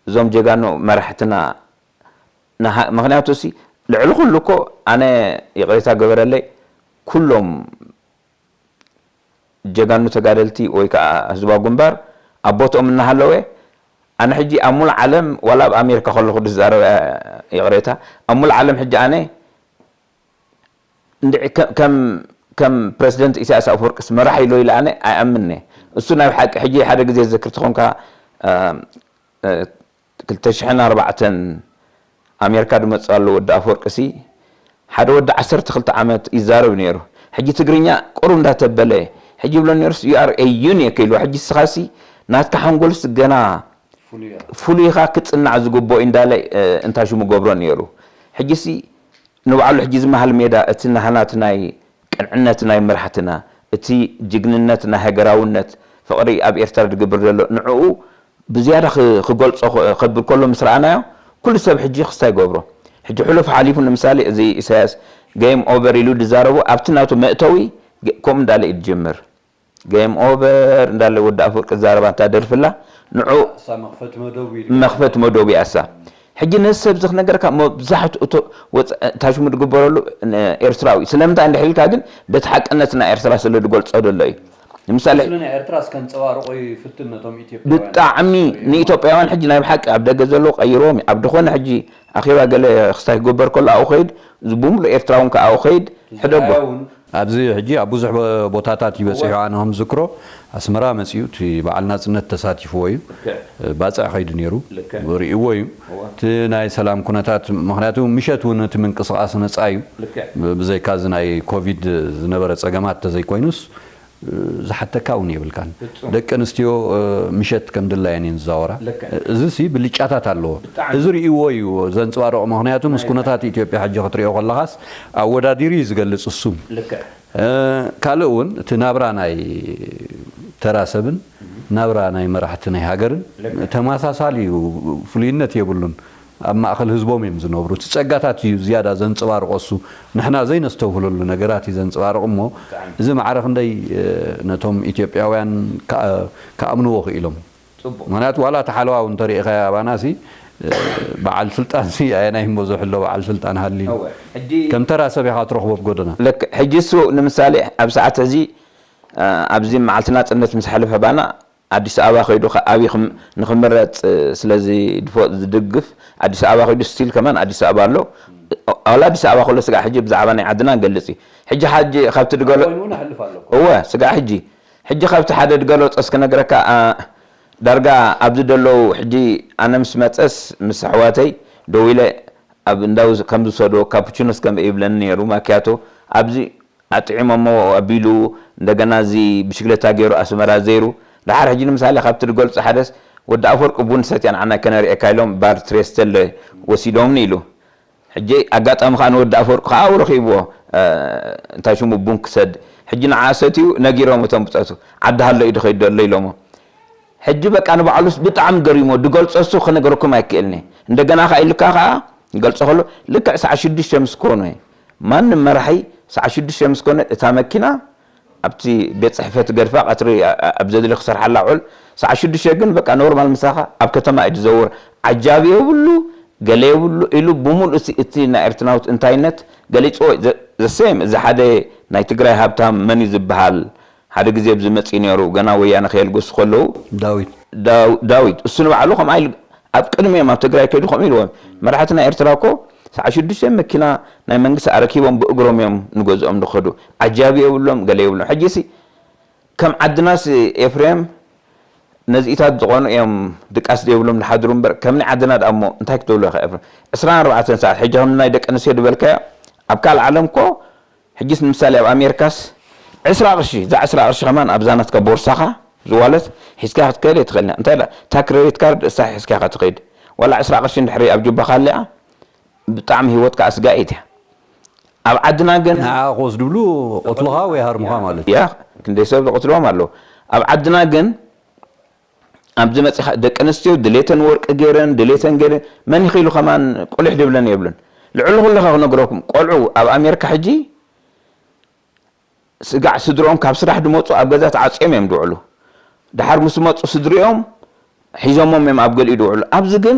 እዞም ጀጋኑ መራሕትና ምክንያቱ ሲ ልዕሊ ኩሉ እኮ ኣነ ይቅሬታ ገበረለይ ኩሎም ጀጋኑ ተጋደልቲ ወይ ከዓ ህዝባዊ ግንባር ኣብ ቦትኦም እናሃለወ ኣነ ሕጂ ኣብ ሙሉ ዓለም ዋላ ኣብ ኣሜሪካ ከለኩ ዝዛረበ ይቅሬታ ኣብ ሙሉ ዓለም ሕጂ ኣነ እንድዒ ከም ከም ፕረዚደንት ኢሳያስ ኣፈወርቅስ መራሕ ኢሎ ኢለ ኣነ ኣይኣምንነ እሱ ናይ ሓቂ ሕጂ ሓደ ግዜ ዝክር ተኾንካ ክልተ ሽሕን ኣርባዕተን ኣሜሪካ ዝመፅእ ኣሎ ወዲ ኣፈወርቂ ሲ ሓደ ወዲ ዓሰርተ ክልተ ዓመት ይዛረብ ነይሩ ሕጂ ትግርኛ ቁሩብ እንዳተበለ ሕጂ ይብሎ ነይሩስ you are a unique ኢልዎ ሕጂ ስኻሲ ናትካ ሓንጎልስ ገና ፍሉይኻ ክፅናዕ ዝግብኦ እንዳለ እንታሽሙ ገብሮ ነይሩ ሕጂሲ ንባዕሉ ሕጂ ዝመሃል ሜዳ እቲ ናህናት ናይ ቅንዕነት ናይ መራሕትና እቲ ጅግንነት ናይ ሃገራውነት ፍቕሪ ኣብ ኤርትራ ዝግብር ዘሎ ንዕኡ ብዝያዳ ክገልጾ ከብል ከሎ ምስ ረኣናዮ ኩሉ ሰብ ሕጂ ክስታይ ይገብሮ ሕጂ ሕሉፍ ሓሊፉ ንምሳሌ እዚ ኢሳያስ game over ኢሉ ዝዛረቦ ኣብቲ ናቱ መእተዊ ገ- ከምኡ እንዳለ እዩ ዝጅምር። Game over እንዳለ ወዲ ኣፈወርቂ ዝዛረባ እታ ደርፍላ ንዑ እሳ መኽፈቲ መደቡ ኢሉ። መኽፈቲ መደቡ እያ እሳ። ሕጂ ነዚ ሰብ እዚ ክነገርካ መብዛሕትኡ እቶ ወፃ- እታ ሽሙ ዝግበረሉ ን- ኤርትራዊ እዩ። ስለምንታይ እንድሕር ኢልካ ግን በቲ ሓቅነት ናይ ኤርትራ ስለ ዝገልጾ ዘሎ እዩ። ንምሳሌ ስለ ናይ ኤርትራ እስከንጸባርቆ ይፍትን ነቶም ኢትዮጵያውያን። ብጣዕሚ ንኢትዮጵያውያን ሕጂ ናይ ብሓቂ ኣብ ደገ ዘለዉ ቀይርዎም እዩ። ኣብ ዝኾነ ሕጂ ኣኼባ ገለ ክስታይ ክግበር ከሎ ኣብኡ ከይድ፣ እዚ ብምሉእ ኤርትራውን ከኣ ኣብኡ ከይድ፣ ሕደጎ። ኣብዚ ሕጂ ኣብ ብዙሕ ቦ- ቦታታት እዩ በጺሑ። ኣነ ከም ዝክሮ ኣስመራ መጺኡ እቲ በዓል ናጽነት ተሳቲፍዎ እዩ። ባጽዕ ከይዱ ነይሩ። ርእይዎ እዩ። እቲ ናይ ሰላም ኩነታት፣ ምኽንያቱ ምሸት እውን እቲ ምንቅስቓስ ነጻ እዩ። ብ- ብዘይካ እዚ ናይ ኮቪድ ዝነበረ ጸገማት ተዘይኮይኑስ ዝሓተካ እውን የብልካን። ደቂ ኣንስትዮ ምሸት ከም ድላየን እየን ዝዛወራ። እዚ ሲ ብልጫታት ኣለዎ። እዚ ርእይዎ እዩ ዘንጽባርቕ። ምኽንያቱ ምስ ኩነታት ኢትዮጵያ ሕጂ ክትሪኦ ከለኻስ ኣወዳዲሩ እዩ ዝገልጽ እሱ። ካልእ እውን እቲ ናብራ ናይ ተራ ሰብን ናብራ ናይ መራሕቲ ናይ ሃገርን ተመሳሳሊ እዩ፣ ፍሉይነት የብሉን። ኣብ ማእከል ህዝቦም እዮም ዝነብሩ። እቲ ጸጋታት እዩ ዝያዳ ዘንጽባርቆ እሱ። ንሕና ዘይነስተውህለሉ ነገራት እዩ ዘንጽባርቕ እሞ፣ እዚ ማዕረ ክንደይ ነቶም ኢትዮጵያውያን ክኣ- ክኣምንዎ ክኢሎም። ምኽንያቱ ዋላ እቲ ሓለዋ እውን እንተሪኢኻዮ ኣባናሲ በዓል ስልጣንሲ ኣየናይ እሞ ዝሕሎ በዓል ስልጣን ሃልዩ ከምተራ ሰብ ኢኻ ትረኽቦ ኣብ ጎደና። ልክ ሕጂ እሱ ንምሳሌ ኣብ ሰዓት እዚ ኣብዚ መዓልቲ ናጽነት ምስ ሓለፈ ባና ኣዲስ ኣበባ ከይዱ ከ- ኣብይ ክም- ንክምረፅ ስለዚ ድፎ ዝድግፍ ኣዲስ ኣበባ ከይዱ ስቲል ከማን ኣዲስ ኣበባ ኣሎ። ኣውላ ኣዲስ ኣበባ ከሎ ስጋዕ ሕጂ ብዛዕባ ናይ ዓድና ንገልፅ እዩ። ሕጂ ሓጂ ካብቲ ድገሎ እወ ስጋዕ ሕጂ ሕጂ ካብቲ ሓደ ድገሎ ፀስ ክነግረካ ኣ- ዳርጋ ኣብዚ ደለዉ ሕጂ ኣነ ምስ መፀስ ምስ ኣሕዋተይ ደው ኢለ ኣብ እንዳው ከም ዝሰዶ ካፑቺኖስ ከም ይብለኒ ነይሩ ማኪያቶ ኣብዚ ኣጥዒሞሞ ኣቢሉ እንደገና እዚ ብሽግለታ ገይሩ ኣስመራ ዘይሩ ደሓር ሕጂ ንምሳሌ ካብቲ ዝገልፁ ሓደስ ወዲ ኣፈወርቂ ቡን ሰትያ ንዓና ከነርእየካ ኢሎም ባር ትሬስተል ወሲዶምኒ ኢሉ ሕጂ ኣጋጣሚ ከዓ ንወዲ ኣፈወርቂ ከዓ ኣብኡ ረኪብዎ እንታይ ሽሙ ቡን ክሰድ ሕጂ ንዓ ሰትዩ ነጊሮም እቶም ብፀቱ ዓዲ ሃሎ እዩ ድኸይድ ዘሎ ኢሎሞ ሕጂ በቃ ንባዕሉስ ብጣዕሚ ገሪሞ ድገልፆ እሱ ክነገረኩም ኣይክእልኒ እንደገና ከዓ ኢልካ ከዓ ይገልፆ ከሎ ልክዕ ሰዓ ሽዱሽተ ምስ ኮነ ማንም መራሒ ሰዓ ሽዱሽተ ምስ ኮነ እታ መኪና ኣብቲ ቤት ፅሕፈት ገድፋ ቀትሪ ኣብ ዘድሊ ክሰርሓላ ውዕል ሰዓ ሽዱሽተ ግን በቃ ኖርማል ምሳኻ ኣብ ከተማ እዩ ዝዘውር ዓጃቢ የብሉ ገለ የብሉ ኢሉ ብምሉእ እቲ ናይ ኤርትናውት እንታይነት ገሊፅዎ ዘሴም እዚ ሓደ ናይ ትግራይ ሃብታም መን እዩ ዝበሃል ሓደ ግዜ ኣብዚ መፅኡ ነይሩ ገና ወያነ ከየልግሱ ከለዉ ዳዊት ዳዊት እሱ ንባዕሉ ከምኣ ኢሉ ኣብ ቅድሚኦም ኣብ ትግራይ ከይዱ ከምኡ ኢልዎም መራሕቲ ናይ ኤርትራ እኮ ሰዓ ሽዱሽተ መኪና ናይ መንግስቲ ኣረኪቦም ብእግሮም እዮም ንገዝኦም ዝኸዱ ዓጃቢ የብሎም ገለ የብሎም ሕጂሲ ከም ዓድናስ ኤፍሬም ነዚኢታት ዝኾኑ እዮም ድቃስ ዘይብሎም ዝሓድሩ እምበር ከምኒ ዓድና ደኣ እሞ እንታይ ክትብሎ ኢኻ ኤፍሬም ዕስራን ኣርባዕተን ሰዓት ሕጂ ከም ናይ ደቂ ኣንስትዮ ዝበልካዮ ኣብ ካልእ ዓለም እኮ ሕጂስ ንምሳሌ ኣብ ኣሜሪካስ ዕስራ ቅርሺ እዛ ዕስራ ቅርሺ ከማን ኣብዛ ናትካ ቦርሳኻ ዝዋለት ሒዝካ ክትከይድ ኣይትኽእልን እንታይ እታ ክሬዲት ካርድ እሳ ሒዝካ ኢኻ ትኸይድ ዋላ ዕስራ ቅርሺ እንድሕሪ ኣብ ጁባኻ ኣሊኣ ብጣዕሚ ህይወትካ ኣስጋኢት እያ ኣብ ዓድና ግን ንዓኻ ክወስዱ ብሉ ቆትልኻ ወይ ሃርሙኻ ማለት እዩ ያ ክንደይ ሰብ ዝቆትልዎም ኣለዉ ኣብ ዓድና ግን ኣብዚ መፂኻ ደቂ ኣንስትዮ ድሌተን ወርቂ ገይረን ድሌተን ገይረን መን ይኽኢሉ ከማን ቁልሕ ድብለን የብሉን ልዕሉ ኩሉ ከ ክነግረኩም ቆልዑ ኣብ ኣሜሪካ ሕጂ ስጋዕ ስድርኦም ካብ ስራሕ ድመፁ ኣብ ገዛ ተዓፅዮም እዮም ድውዕሉ ድሓር ምስ መፁ ስድሪኦም ሒዞሞም እዮም ኣብ ገሊኡ ድውዕሉ ኣብዚ ግን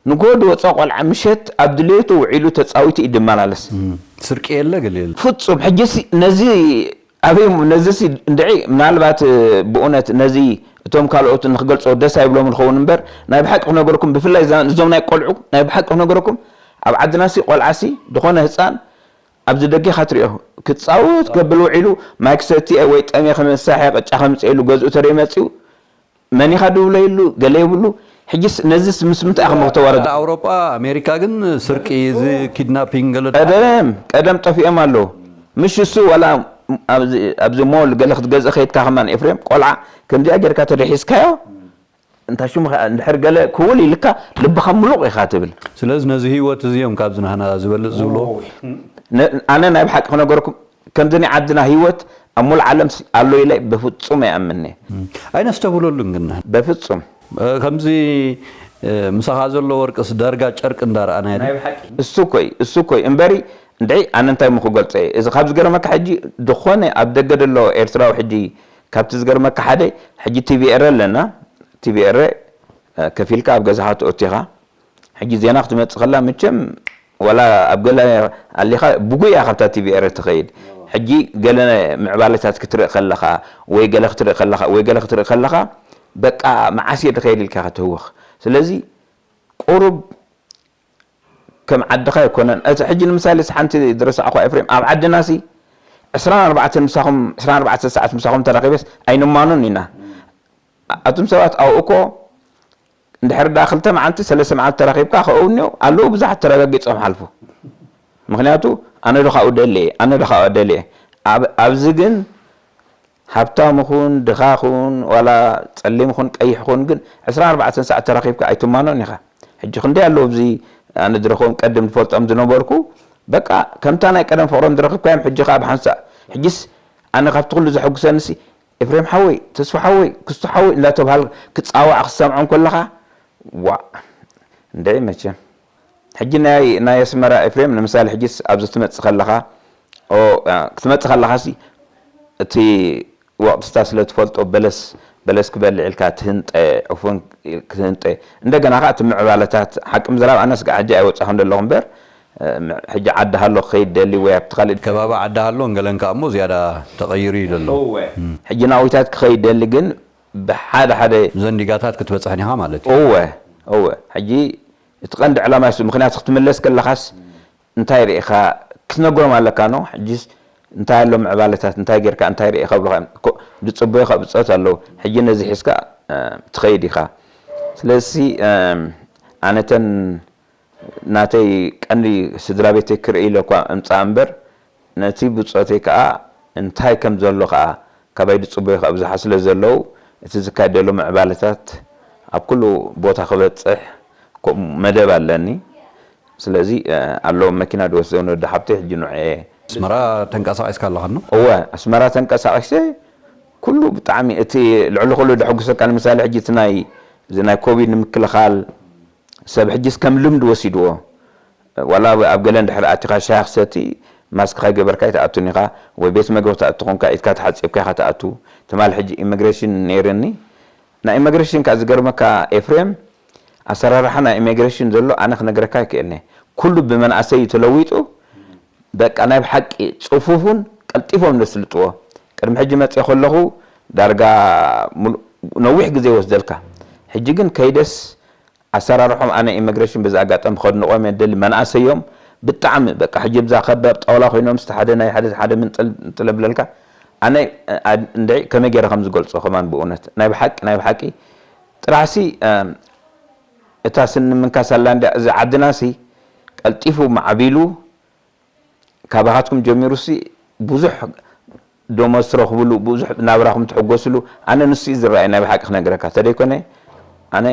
ንጎ ድወፀ ቆልዓ ምሸት ኣብ ድሌቱ ውዒሉ ተፃዊቱ እዩ ድመላለስ ስርቂ የለ ገለ የለ ፍፁም ሕጂ ነዚ ኣበይ ነዚሲ እንድዒ ምናልባት ብእውነት ነዚ እቶም ካልኦት ንክገልፅዎ ደስ ኣይብሎም ዝኸውን እምበር ናይ ብሓቂ ክነገርኩም ብፍላይ እዞም ናይ ቆልዑ ናይ ብሓቂ ክነገርኩም ኣብ ዓድናሲ ቆልዓሲ ዝኾነ ህፃን ኣብዚ ደጌኻ ትሪኦ ክፃወት ከብል ውዒሉ ማይ ክሰቲ ወይ ጠሜ ከመሳሐ ቅጫ ከምፅኤሉ ገዝኡ ተደይ መፂኡ መኒኻ ድብሎ የሉ ገለ የብሉ ሕጅስ ነዚስ ምስ ምንታይ ኢኹም ክተዋረዱ ኣውሮጳ ኣሜሪካ ግን ስርቂ እዚ ኪድናፒንግ ገለ ቀደም ቀደም ጠፊኦም ኣለዉ ምሽ እሱ ዋላ ኣብዚ ሞል ገለ ክትገዝእ ከይድካ ከማን ኤፍሬም ቆልዓ ከምዚኣ ጌርካ ተደሒዝካዮ እንታ ሽሙ እንድሕር ገለ ክውል ኢልካ ልብኻ ምሉቕ ኢኻ ትብል ስለዚ ነዚ ህይወት እዚኦም ካብዚ ናህና ዝበልፅ ዝብሎ ኣነ ናይ ብሓቂ ክነገርኩም ከምዚ ናይ ዓድና ህይወት ኣብ ሙሉ ዓለም ኣሎ ኢለ ብፍጹም ኣይኣምንኒ ኣይነስተብህለሉን ግን በፍጹም ከምዚ ምሳኻ ዘሎ ወርቅስ ዳርጋ ጨርቂ እንዳረኣና ኢና። ናይ ብሓቂ። እሱ ኮይ እሱ ኮይ እምበሪ እንድዒ ኣነ እንታይ ምክገልጾ እየ እዚ ካብ ዝገርመካ ሕጂ ዝኾነ ኣብ ደገ ዘሎ ኤርትራዊ ሕጂ ካብቲ ዝገርመካ ሓደ ሕጂ ቲቪ ኤረ ኣለና ቲቪ ኤረ ከፊልካ ኣብ ገዛኻ ትኦቲኻ ሕጂ ዜና ክትመጽእ ከላ ምቸም ወላ ኣብ ገለ ኣሊኻ ብጉያ ካብታ ቲቪ ኤረ ትኸይድ ሕጂ ገለ ምዕባለታት ክትርኢ ከለኻ ወይ ገለ ክትርኢ ከለኻ ወይ ገለ ክትርኢ ከለኻ በቃ መዓስ እየ ድኸይድ ኢልካ ክትህወኽ ስለዚ ቁሩብ ከም ዓድኻ ኣይኮነን እቲ ሕጂ ንምሳሌ ሓንቲ ዝረሳዕኳ ኤፍሬም ኣብ ዓድናሲ ዕስራን ኣርባዕተን ምሳኹም ዕስራን ኣርባዕተን ሰዓት ምሳኹም ተራኺበስ ኣይንማኖን ኢና ኣቱም ሰባት ኣብኡ እኮ እንድሕር ዳ ክልተ መዓልቲ ሰለስተ መዓልቲ ተራኺብካ ከእውንዮ ኣለዉ ብዙሓት ተረጋጊፆም ሓልፉ ምክንያቱ ኣነ ዶ ካብኡ ደልየ ኣነ ዶ ካብኣ ደልየ ኣብዚ ግን ሃብታም ኹን ድኻ ኹን ዋላ ፀሊም ኹን ቀይሕ ኹን ግን ዕስራን ኣርባዕተን ሰዓት ተራኺብካ ኣይትማኖን ኢኻ ሕጂ ክንደይ ኣለዉ ኣብዚ ኣነ ዝረኽቦም ቀድም ዝፈልጦም ዝነበርኩ በቃ ከምታ ናይ ቀደም ፍቕሮም ዝረኽብካዮም ሕጂ ከዓ ብሓንሳእ ሕጂስ ኣነ ካብቲ ኩሉ ዘሐጉሰንሲ ኤፍሬም ሓወይ፣ ተስፉ ሓወይ፣ ክስቱ ሓወይ እንዳተብሃል ክጻዋዕ ክሰምዖም ከለኻ ዋእ እንድዒ መቸም ሕጂ ናይ ናይ ኣስመራ ኤፍሬም ንምሳሌ ሕጂስ ኣብዚ ትመጽእ ከለኻ ኦ ክትመጽእ ከለኻሲ እቲ ወቕትታ ስለ ትፈልጦ በለስ በለስ ክበልዕ ኢልካ ትህንጠ ዑፉን ክትህንጠ እንደገና ከዓ እቲ ምዕባለታት ሓቂ ምዝራብ ኣነስ ከዓ ሕጂ ኣይወጻኹን ዘለኹ እምበር ሕጂ ዓዲ ሃሎ ክኸይድ ደሊ ወይ ኣብቲ ካልእ ከባቢ ዓዲ ሃሎ እንገለንካ እሞ ዝያዳ ተቐይሩ እዩ ዘሎ። እወ ሕጂ ናዊታት ክኸይድ ደሊ ግን ብሓደ ሓደ ዘንዲጋታት ክትበፅሕ ኒኻ ማለት እዩ። እወ እወ ሕጂ እቲ ቀንዲ ዕላማ እሱ ምክንያቱ ክትምለስ ከለኻስ እንታይ ርኢኻ ክትነግሮም ኣለካ ኖ ሕጂስ እንታይ ኣሎ ምዕባለታት እንታይ ጌርካ እንታይ ርኢኻ ብልኻ ዝፅበዩኻ ብፆት ኣለዉ ሕጂ ነዚ ሒዝካ ትኸይድ ኢኻ ስለዚ ኣነተን ናተይ ቀንዲ ስድራ ቤተይ ክርኢ ኢለ እኳ እምፅኣ እምበር፣ ነቲ ብጾተይ ከኣ እንታይ ከም ዘሎ ከኣ ካባይ ዝጽበዩ ከኣ ብዙሓት ስለ ዘለዉ፣ እቲ ዝካየድ ዘሎ ምዕባለታት ኣብ ኩሉ ቦታ ክበጽሕ ከምኡ መደብ ኣለኒ። ስለዚ ኣሎ መኪና ዝወስደኒ ወዲ ሓብተይ ሕጂ ንዑ እየ። ኣስመራ ተንቀሳቒስካ ኣለኻ ኖ? እወ ኣስመራ ተንቀሳቒሰ ኩሉ ብጣዕሚ እቲ ልዕሊ ኩሉ ዘሐጉሰካ ንምሳሌ ሕጂ እቲ ናይ እዚ ናይ ኮቪድ ንምክልኻል ሰብ ሕጂስ ከም ልምዲ ወሲድዎ ዋላ ኣብ ገለ እንድሕር ኣቲኻ ሻሂ ክሰቲ ማስክ ከይገበርካ ኣይትኣቱን ኢኻ ወይ ቤት መግቢ ክትኣቱ ኮንካ ኢድካ ተሓፂብካ ኢኻ ትኣቱ ትማል ሕጂ ኢሚግሬሽን ነይርኒ ናይ ኢሚግሬሽን ከዓ ዝገርመካ ኤፍሬም ኣሰራርሓ ናይ ኢሚግሬሽን ዘሎ ኣነ ክነግረካ ኣይክእልኒ ኩሉ ብመንኣሰይ እዩ ተለዊጡ በቃ ናይ ብሓቂ ፅፉፉን ቀልጢፎም ዘስልጥዎ ቅድሚ ሕጂ መፅየ ከለኹ ዳርጋ ነዊሕ ግዜ ይወስደልካ ሕጂ ግን ከይደስ ኣሰራርሖም ኣነ ኢሚግሬሽን በዚ ኣጋጣሚ ከድንቖም እየ ደሊ መናእሰይ እዮም ብጣዕሚ በቃ ሕጂ ብዛ ከበብ ጣውላ ኮይኖም ስተ ሓደ ናይ ሓደ ሓደ ምንጥል ምንጥል ብለልካ ኣነ እንድዒ ከመይ ገይረ ከም ዝገልጾ ከማን ብእውነት ናይ ብሓቂ ናይ ብሓቂ ጥራሕሲ እታ ስኒ ምንካስ ኣላ እንድያ እዚ ዓድናሲ ቀልጢፉ ማዕቢሉ ካባኻትኩም ጀሚሩሲ ብዙሕ ደሞዝ ትረኽብሉ ብዙሕ ናብራኹም ትሕጎስሉ ኣነ ንሱ እዩ ዝረኣይ ናይ ብሓቂ ክነግረካ ተደይኮነ ኣነ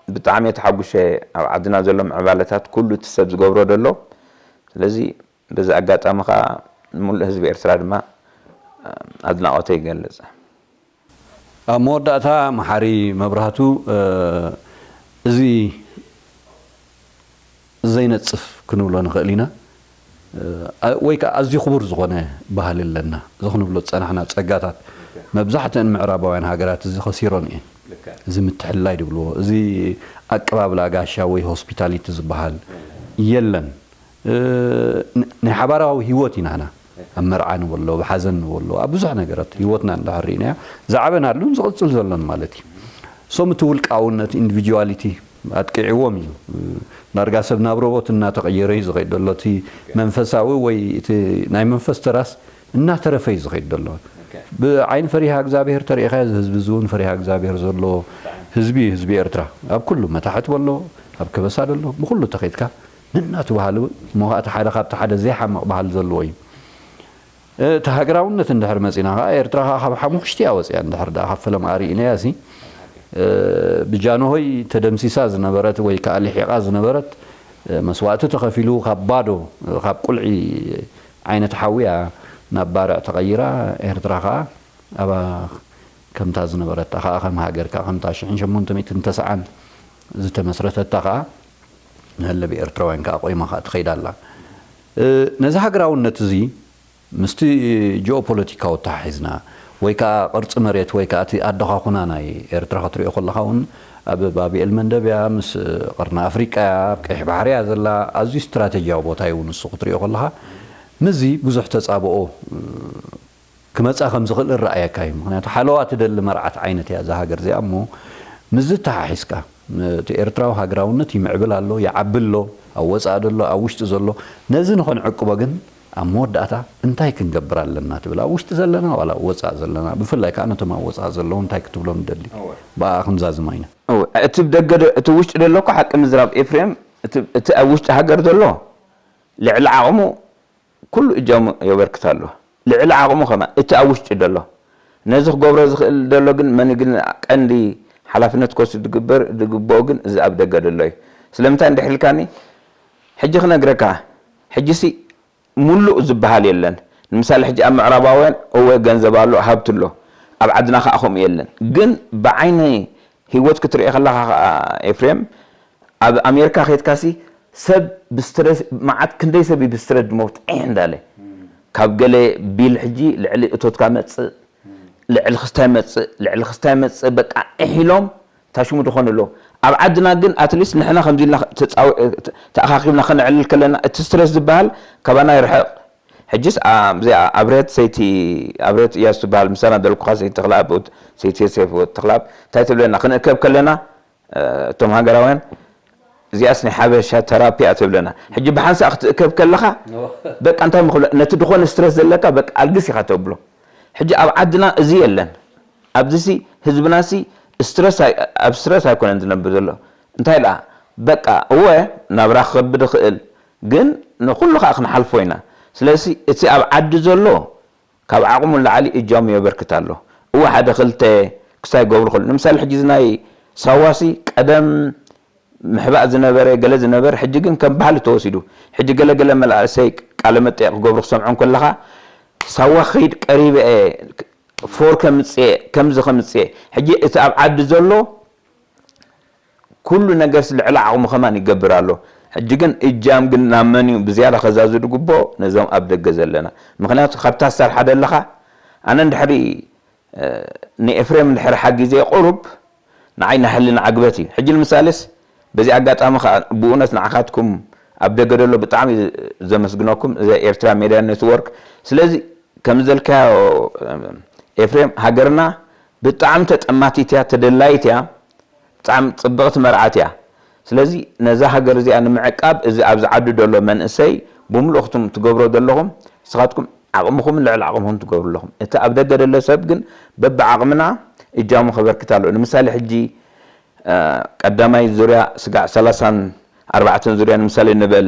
ብጣዕሚ እየ ተሓጉሸ ኣብ ዓድና ዘሎ ምዕባለታት ኩሉ እቲ ሰብ ዝገብሮ ዘሎ ስለዚ በዚ ኣጋጣሚ ከዓ ንሙሉእ ህዝቢ ኤርትራ ድማ ኣድናቖተይ ይገልፅ ኣብ መወዳእታ መሓሪ መብራህቱ እዚ ዘይነጽፍ ክንብሎ ንኽእል ኢና ወይ ከዓ ኣዝዩ ክቡር ዝኾነ ባህሊ ኣለና እዚ ክንብሎ ዝጸናሕና ጸጋታት መብዛሕትአን ምዕራባውያን ሃገራት እዚ ከሲሮን እየን እዚ ምትሕልላይ ድብልዎ እዚ ኣቀባብላ ጋሻ ወይ ሆስፒታሊቲ ዝበሃል የለን ናይ ሓባራዊ ህይወት ኢና ኢና ኣብ መርዓ ንበሎ ኣብ ሓዘን ንበሎ ኣብ ብዙሕ ነገራት ህይወትና እንድሕር ርኢናዮ ዝዓበናሉን ዝቕፅል ዘሎን ማለት እዩ ሶም እቲ ውልቃውነት ኢንዲቪጁዋሊቲ ኣጥቂዕዎም እዩ ዳርጋ ሰብ ናብ ሮቦት እናተቐየረ እዩ ዝኸይድ ዘሎ እቲ መንፈሳዊ ወይ እቲ ናይ መንፈስ ተራስ እናተረፈ እዩ ዝኸይድ ዘሎ ብዓይኒ ፈሪሃ እግዚኣብሔር ተሪኢኻ እዚ ህዝቢ እዚ እውን ፈሪሃ እግዚኣብሔር ዘለዎ ህዝቢ እዩ ህዝቢ ኤርትራ ኣብ ኩሉ መታሕት በሎ ኣብ ከበሳ ደሎ ብኩሉ ተኸይድካ ነናቱ ባህሊ እሞ ከዓ እቲ ሓደ ካብቲ ሓደ ዘይሓምቕ ባህሊ ዘለዎ እዩ እቲ ሃገራውነት እንድሕር መፂና ከዓ ኤርትራ ከዓ ካብ ሓሙኽሽቲ እያ ወፂኣ እንድሕር ደኣ ካብ ፈለማ ርኢናያ ሲ ብጃንሆይ ተደምሲሳ ዝነበረት ወይ ከዓ ልሒቓ ዝነበረት መስዋእቲ ተኸፊሉ ካብ ባዶ ካብ ቁልዒ ዓይነት ሓውያ ናብ ባርዕ ተቐይራ ኤርትራ ከዓ ኣባ ከምታ ዝነበረታ ከዓ ከም ሃገር ከዓ ከምታ ሽሕን ሸሞንተ ሚእትን ተስዓን ዝተመስረተታ ከኣ ንህለቢ ኤርትራውያን ከኣ ቆይማ ከኣ ትኸይድ ኣላ። ነዚ ሃገራውነት እዚ ምስቲ ጂኦፖለቲካዊ ኣተሓሒዝና ወይ ከዓ ቅርፂ መሬት ወይ ከዓ እቲ ኣደኻኹና ናይ ኤርትራ ክትሪኦ ከለኻ እውን ኣብ ባብኤል መንደብ እያ፣ ምስ ቀርኒ ኣፍሪቃ እያ፣ ኣብ ቀይሕ ባሕሪ እያ ዘላ። ኣዝዩ ስትራቴጂያዊ ቦታ እዩ እውን ንሱ ክትሪኦ ከለኻ። ምስዚ ብዙሕ ተፃብኦ ክመፃ ከም ዝኽእል እረኣየካ እዩ። ምክንያቱ ሓለዋ ትደሊ መርዓት ዓይነት እያ እዛ ሃገር እዚኣ። እሞ ምስዚ ተሓሒዝካ እቲ ኤርትራዊ ሃገራውነት ይምዕብል ኣሎ፣ ይዓቢ ኣሎ፣ ኣብ ወፃኢ ዘሎ፣ ኣብ ውሽጢ ዘሎ። ነዚ ንኸንዕቅቦ ግን ኣብ መወዳእታ እንታይ ክንገብር ኣለና ትብል? ኣብ ውሽጢ ዘለና ዋላ ኣብ ወፃኢ ዘለና፣ ብፍላይ ከዓ ነቶም ኣብ ወፃኢ ዘለዉ እንታይ ክትብሎም ንደሊ? ብኣኣ ክንዛዝማ ኢና። እወ፣ እቲ ብደገ ደ-፣ እቲ ውሽጢ ዘሎ እኮ ሓቂ ምዝራብ ኤፍሬም፣ እቲ፣ እቲ ኣብ ውሽጢ ሃገር ዘሎ ልዕሊ ዓቕሙ ኩሉ እጃሙ የበርክት ኣሎ። ልዕሊ ዓቕሙ ከማን እቲ ኣብ ውሽጢ ዘሎ ነዚ ክገብሮ ዝኽእል ዘሎ ግን መን ግን ቀንዲ ሓላፍነት ክወስድ ዝግበር ዝግብኦ ግን እዚ ኣብ ደገ ዘሎ እዩ። ስለምንታይ እንድሕር ኢልካኒ፣ ሕጂ ክነግረካ፣ ሕጂሲ ሙሉእ ዝበሃል የለን። ንምሳሌ ሕጂ ኣብ ምዕራባውያን እወ ገንዘብ ኣሎ፣ ሃብቲ ኣሎ፣ ኣብ ዓድና ከዓ ከምኡ የለን። ግን ብዓይኒ ህይወት ክትሪኦ ከለኻ ከዓ ኤፍሬም፣ ኣብ ኣሜሪካ ከይድካሲ ሰብ ብስትረስ፣ መዓት ክንደይ ሰብ እዩ ብስትረስ ዝመውት ዒሕ እንዳለ። ካብ ገለ ቢል ሕጂ ልዕሊ እቶትካ መጽእ፣ ልዕሊ ክስታይ መጽእ፣ ልዕሊ ክስታይ መጽእ፣ በቃ ዒሕ ኢሎም ታሽሙ ዝኾኑ ኣለዉ። ኣብ ዓድና ግን ኣትሊስት ንሕና ከምዚ ኢልና ተጻው-፣ ተኣኻኺብና ከነዕልል ከለና እቲ ስትረስ ዝበሃል ካባና ይርሕቕ። ሕጅስ ኣብዚኣ ኣብርሀት ሰይቲ፣ ኣብርሀት እያሱ ትበሃል ምሳና ደልኩኻ፣ ሰይቲ ተኽለኣብ፣ ሰይቲ ዮሴፍ ተኽለኣብ እንታይ ትብለና? ክንእከብ ከለና፣ እ፣ እቶም ሃገራውያን፣ እዚኣስ ናይ ሓበሻ ተራፒ እያ ትብለና። ሕጂ ብሓንሳእ ክትእከብ ከለኻ፣ በቃ እንታይ ምኽብሎ፣ ነቲ ድኾነ ስትረስ ዘለካ በቃ ኣልግስ ኢኻ ተብሎ። ሕጂ ኣብ ዓድና እዚ የለን። ኣብዚሲ ህዝብናሲ ስትረስ ኣይ-፣ ኣብ ስትረስ ኣይኮነን ዝነብር ዘሎ። እንታይ ደኣ፣ በቃ እወ ናብራ ክኸብድ ይኽእል፣ ግን ንኹሉ ከኣ ክንሓልፎ ኢና። ስለዚ እቲ ኣብ ዓዲ ዘሎ ካብ ዓቕሙ ንላዕሊ እጃሙ የበርክት ኣሎ። እወ ሓደ ክልተ ክሳይ ገብሩ ከሎ፣ ንምሳሌ ሕጂ እዚ ናይ ሳዋሲ ቀደም ምሕባእ ዝነበረ ገለ ዝነበረ፣ ሕጂ ግን ከም ባህሊ ተወሲዱ። ሕጂ ገለ ገለ መናእሰይ ቃለ መጠየቕ ክገብሩ ክሰምዖም ከለኻ፣ ሳዋ ክኸይድ ቀሪበ እየ፣ ፎር ከምጽእ እየ፣ ከምዚ ከምጽእ እየ። ሕጂ እቲ ኣብ ዓዲ ዘሎ ኩሉ ነገርስ ልዕሊ ዓቕሙ ከማን ይገብር ኣሎ። ሕጂ ግን እጃም ግን ናብ መን እዩ ብዝያዳ ከዛዝዱ ግቦ? ነዞም ኣብ ደገ ዘለና። ምኽንያቱ ካብታ ኣሰራርሓ ደለኻ፣ ኣነ እንድሕሪ፣ እ፣ ንኤፍሬም እንድሕሪ ሓጊዘ ቁሩብ ንዓይ ናይ ህልና ዕግበት እዩ። ሕጂ ንምሳሌስ በዚ ኣጋጣሚ ኸኣ ብእውነት ንዓኻትኩም ኣብ ደገ ደሎ ብጣዕሚ ዘመስግነኩም፣ እዚ ኤርትራ ሜድያ ኔትወርክ። ስለዚ ከም ዘልካዮ፣ እ፣ ኤፍሬም፣ ሃገርና ብጣዕሚ ተጠማቲት እያ፣ ተደላይት እያ። ብጣዕሚ ጽብቕቲ መርዓት እያ። ስለዚ ነዛ ሃገር እዚኣ ንምዕቃብ እዚ ኣብዚ ዓዲ ዘሎ መንእሰይ ብምልእኽቱም ትገብሮ ዘለኹም ንስኻትኩም ዓቕምኹምን ልዕሊ ዓቕምኹም ትገብሩ ኣለኹም። እቲ ኣብ ደገ ዘሎ ሰብ ግን በብዓቕምና እጃሙ ከበርክት ኣለዎ። ንምሳሌ ሕጂ፣ እ፣ ቀዳማይ ዙርያ ስጋዕ ሰላሳን ኣርባዕተን ዙርያ ንምሳሌ ንበል፣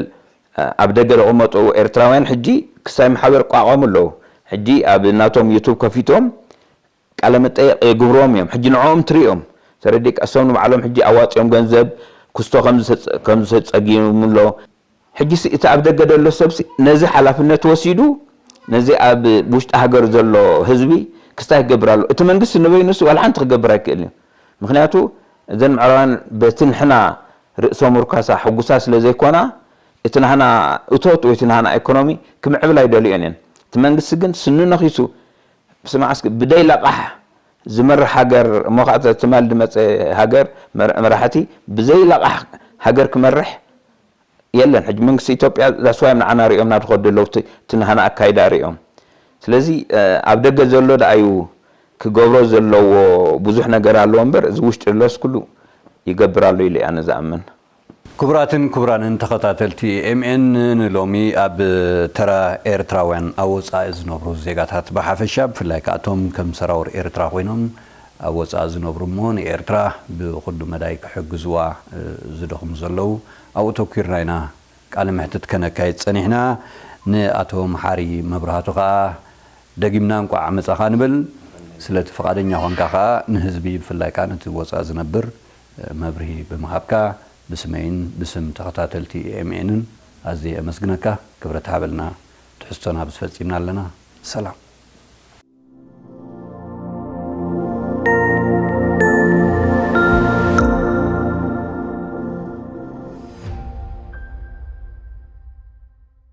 እ፣ ኣብ ደገ ዝቕመጡ ኤርትራውያን ሕጂ ክሳይ ማሕበር ቋቋሙ ኣለዉ። ሕጂ ኣብ ናቶም ዩቱብ ከፊቶም ቃለ መጠየቕ የግብርዎም እዮም። ሕጂ ንዕኦም ትርእዮም። ተረዲእካ፣ እሶም ንባዕሎም ሕጂ ኣዋጺኦም ገንዘብ ክስቶ ከም ዝሰ-፣ ከም ዝሰጸጊሙ ኣሎ። ሕጂሲ እቲ ኣብ ደገ ዘሎ ሰብሲ ነዚ ሓላፍነት ወሲዱ ነዚ ኣብ ውሽጢ ሃገር ዘሎ ህዝቢ ክስታይ ክገብር ኣሎ። እቲ መንግስቲ ንበይኑሲ ዋላ ሓንቲ ክገብር ኣይክእልን እዩ። ምኽንያቱ እዘን ምዕራባውያን በቲ ንሕና ርእሶም ርካሳ ሕጉሳ ስለ ዘይኮና፣ እቲ ናህና እቶት ወይ እቲ ናህና ኢኮኖሚ ክምዕብል ኣይደልዮን እየን። እቲ መንግስቲ ግን ስኑ ነኺሱ፣ ስማዕ እስኪ፣ ብደይ ለቓሕ ዝመርሕ ሃገር፣ እሞ ኸዓ እቲ ትማል ዝመጸ ሃገር መር-፣ መራሕቲ ብዘይ ለቓሕ ሃገር ክመርሕ የለን። ሕጂ መንግስቲ ኢትዮጵያ that's why ንዓና ሪኦም ናብ ዝኸዱ ዘለዉ፣ እቲ፣ እቲ ናህና ኣካይዳ ሪኦም። ስለዚ፣ እ፣ ኣብ ደገ ዘሎ ደኣ እዩ ክገብሮ ዘለዎ ብዙሕ ነገር ኣለዎ እምበር፣ እዚ ውሽጢ ዘሎስ ኩሉ ይገብር ኣሎ ኢለ እየ ኣነ ዝኣምን። ክቡራትን ክቡራንን ተኸታተልቲ ኤምኤን፣ ንሎሚ ኣብ ተራ ኤርትራውያን ኣብ ወጻኢ ዝነብሩ ዜጋታት ብሓፈሻ፣ ብፍላይ ከኣ እቶም ከም ሰራውር ኤርትራ ኮይኖም ኣብ ወጻኢ ዝነብሩ እሞ ንኤርትራ ብኹሉ መዳይ ክሕግዝዋ፣ እ፣ ዝደኽሙ ዘለዉ ኣብኡ ተኲርና ኢና ቃለ መሕትት ከነካይድ ጸኒሕና። ንኣቶ መሓሪ መብራህቱ ከኣ ደጊምና እንቋዕ መጻኻ ንብል። ስለቲ ፍቓደኛ ኾንካ ከኣ ንህዝቢ ብፍላይ ከኣ ነቲ ወጻኢ ዝነብር መብርሂ ብምሃብካ ብስመይን ብስም ተኸታተልቲ ኤምኤንን ኣዝየ የመስግነካ። ክብረት ሃበልና። ትሕዝቶና ኣብዚ ፈጺምና ኣለና። ሰላም።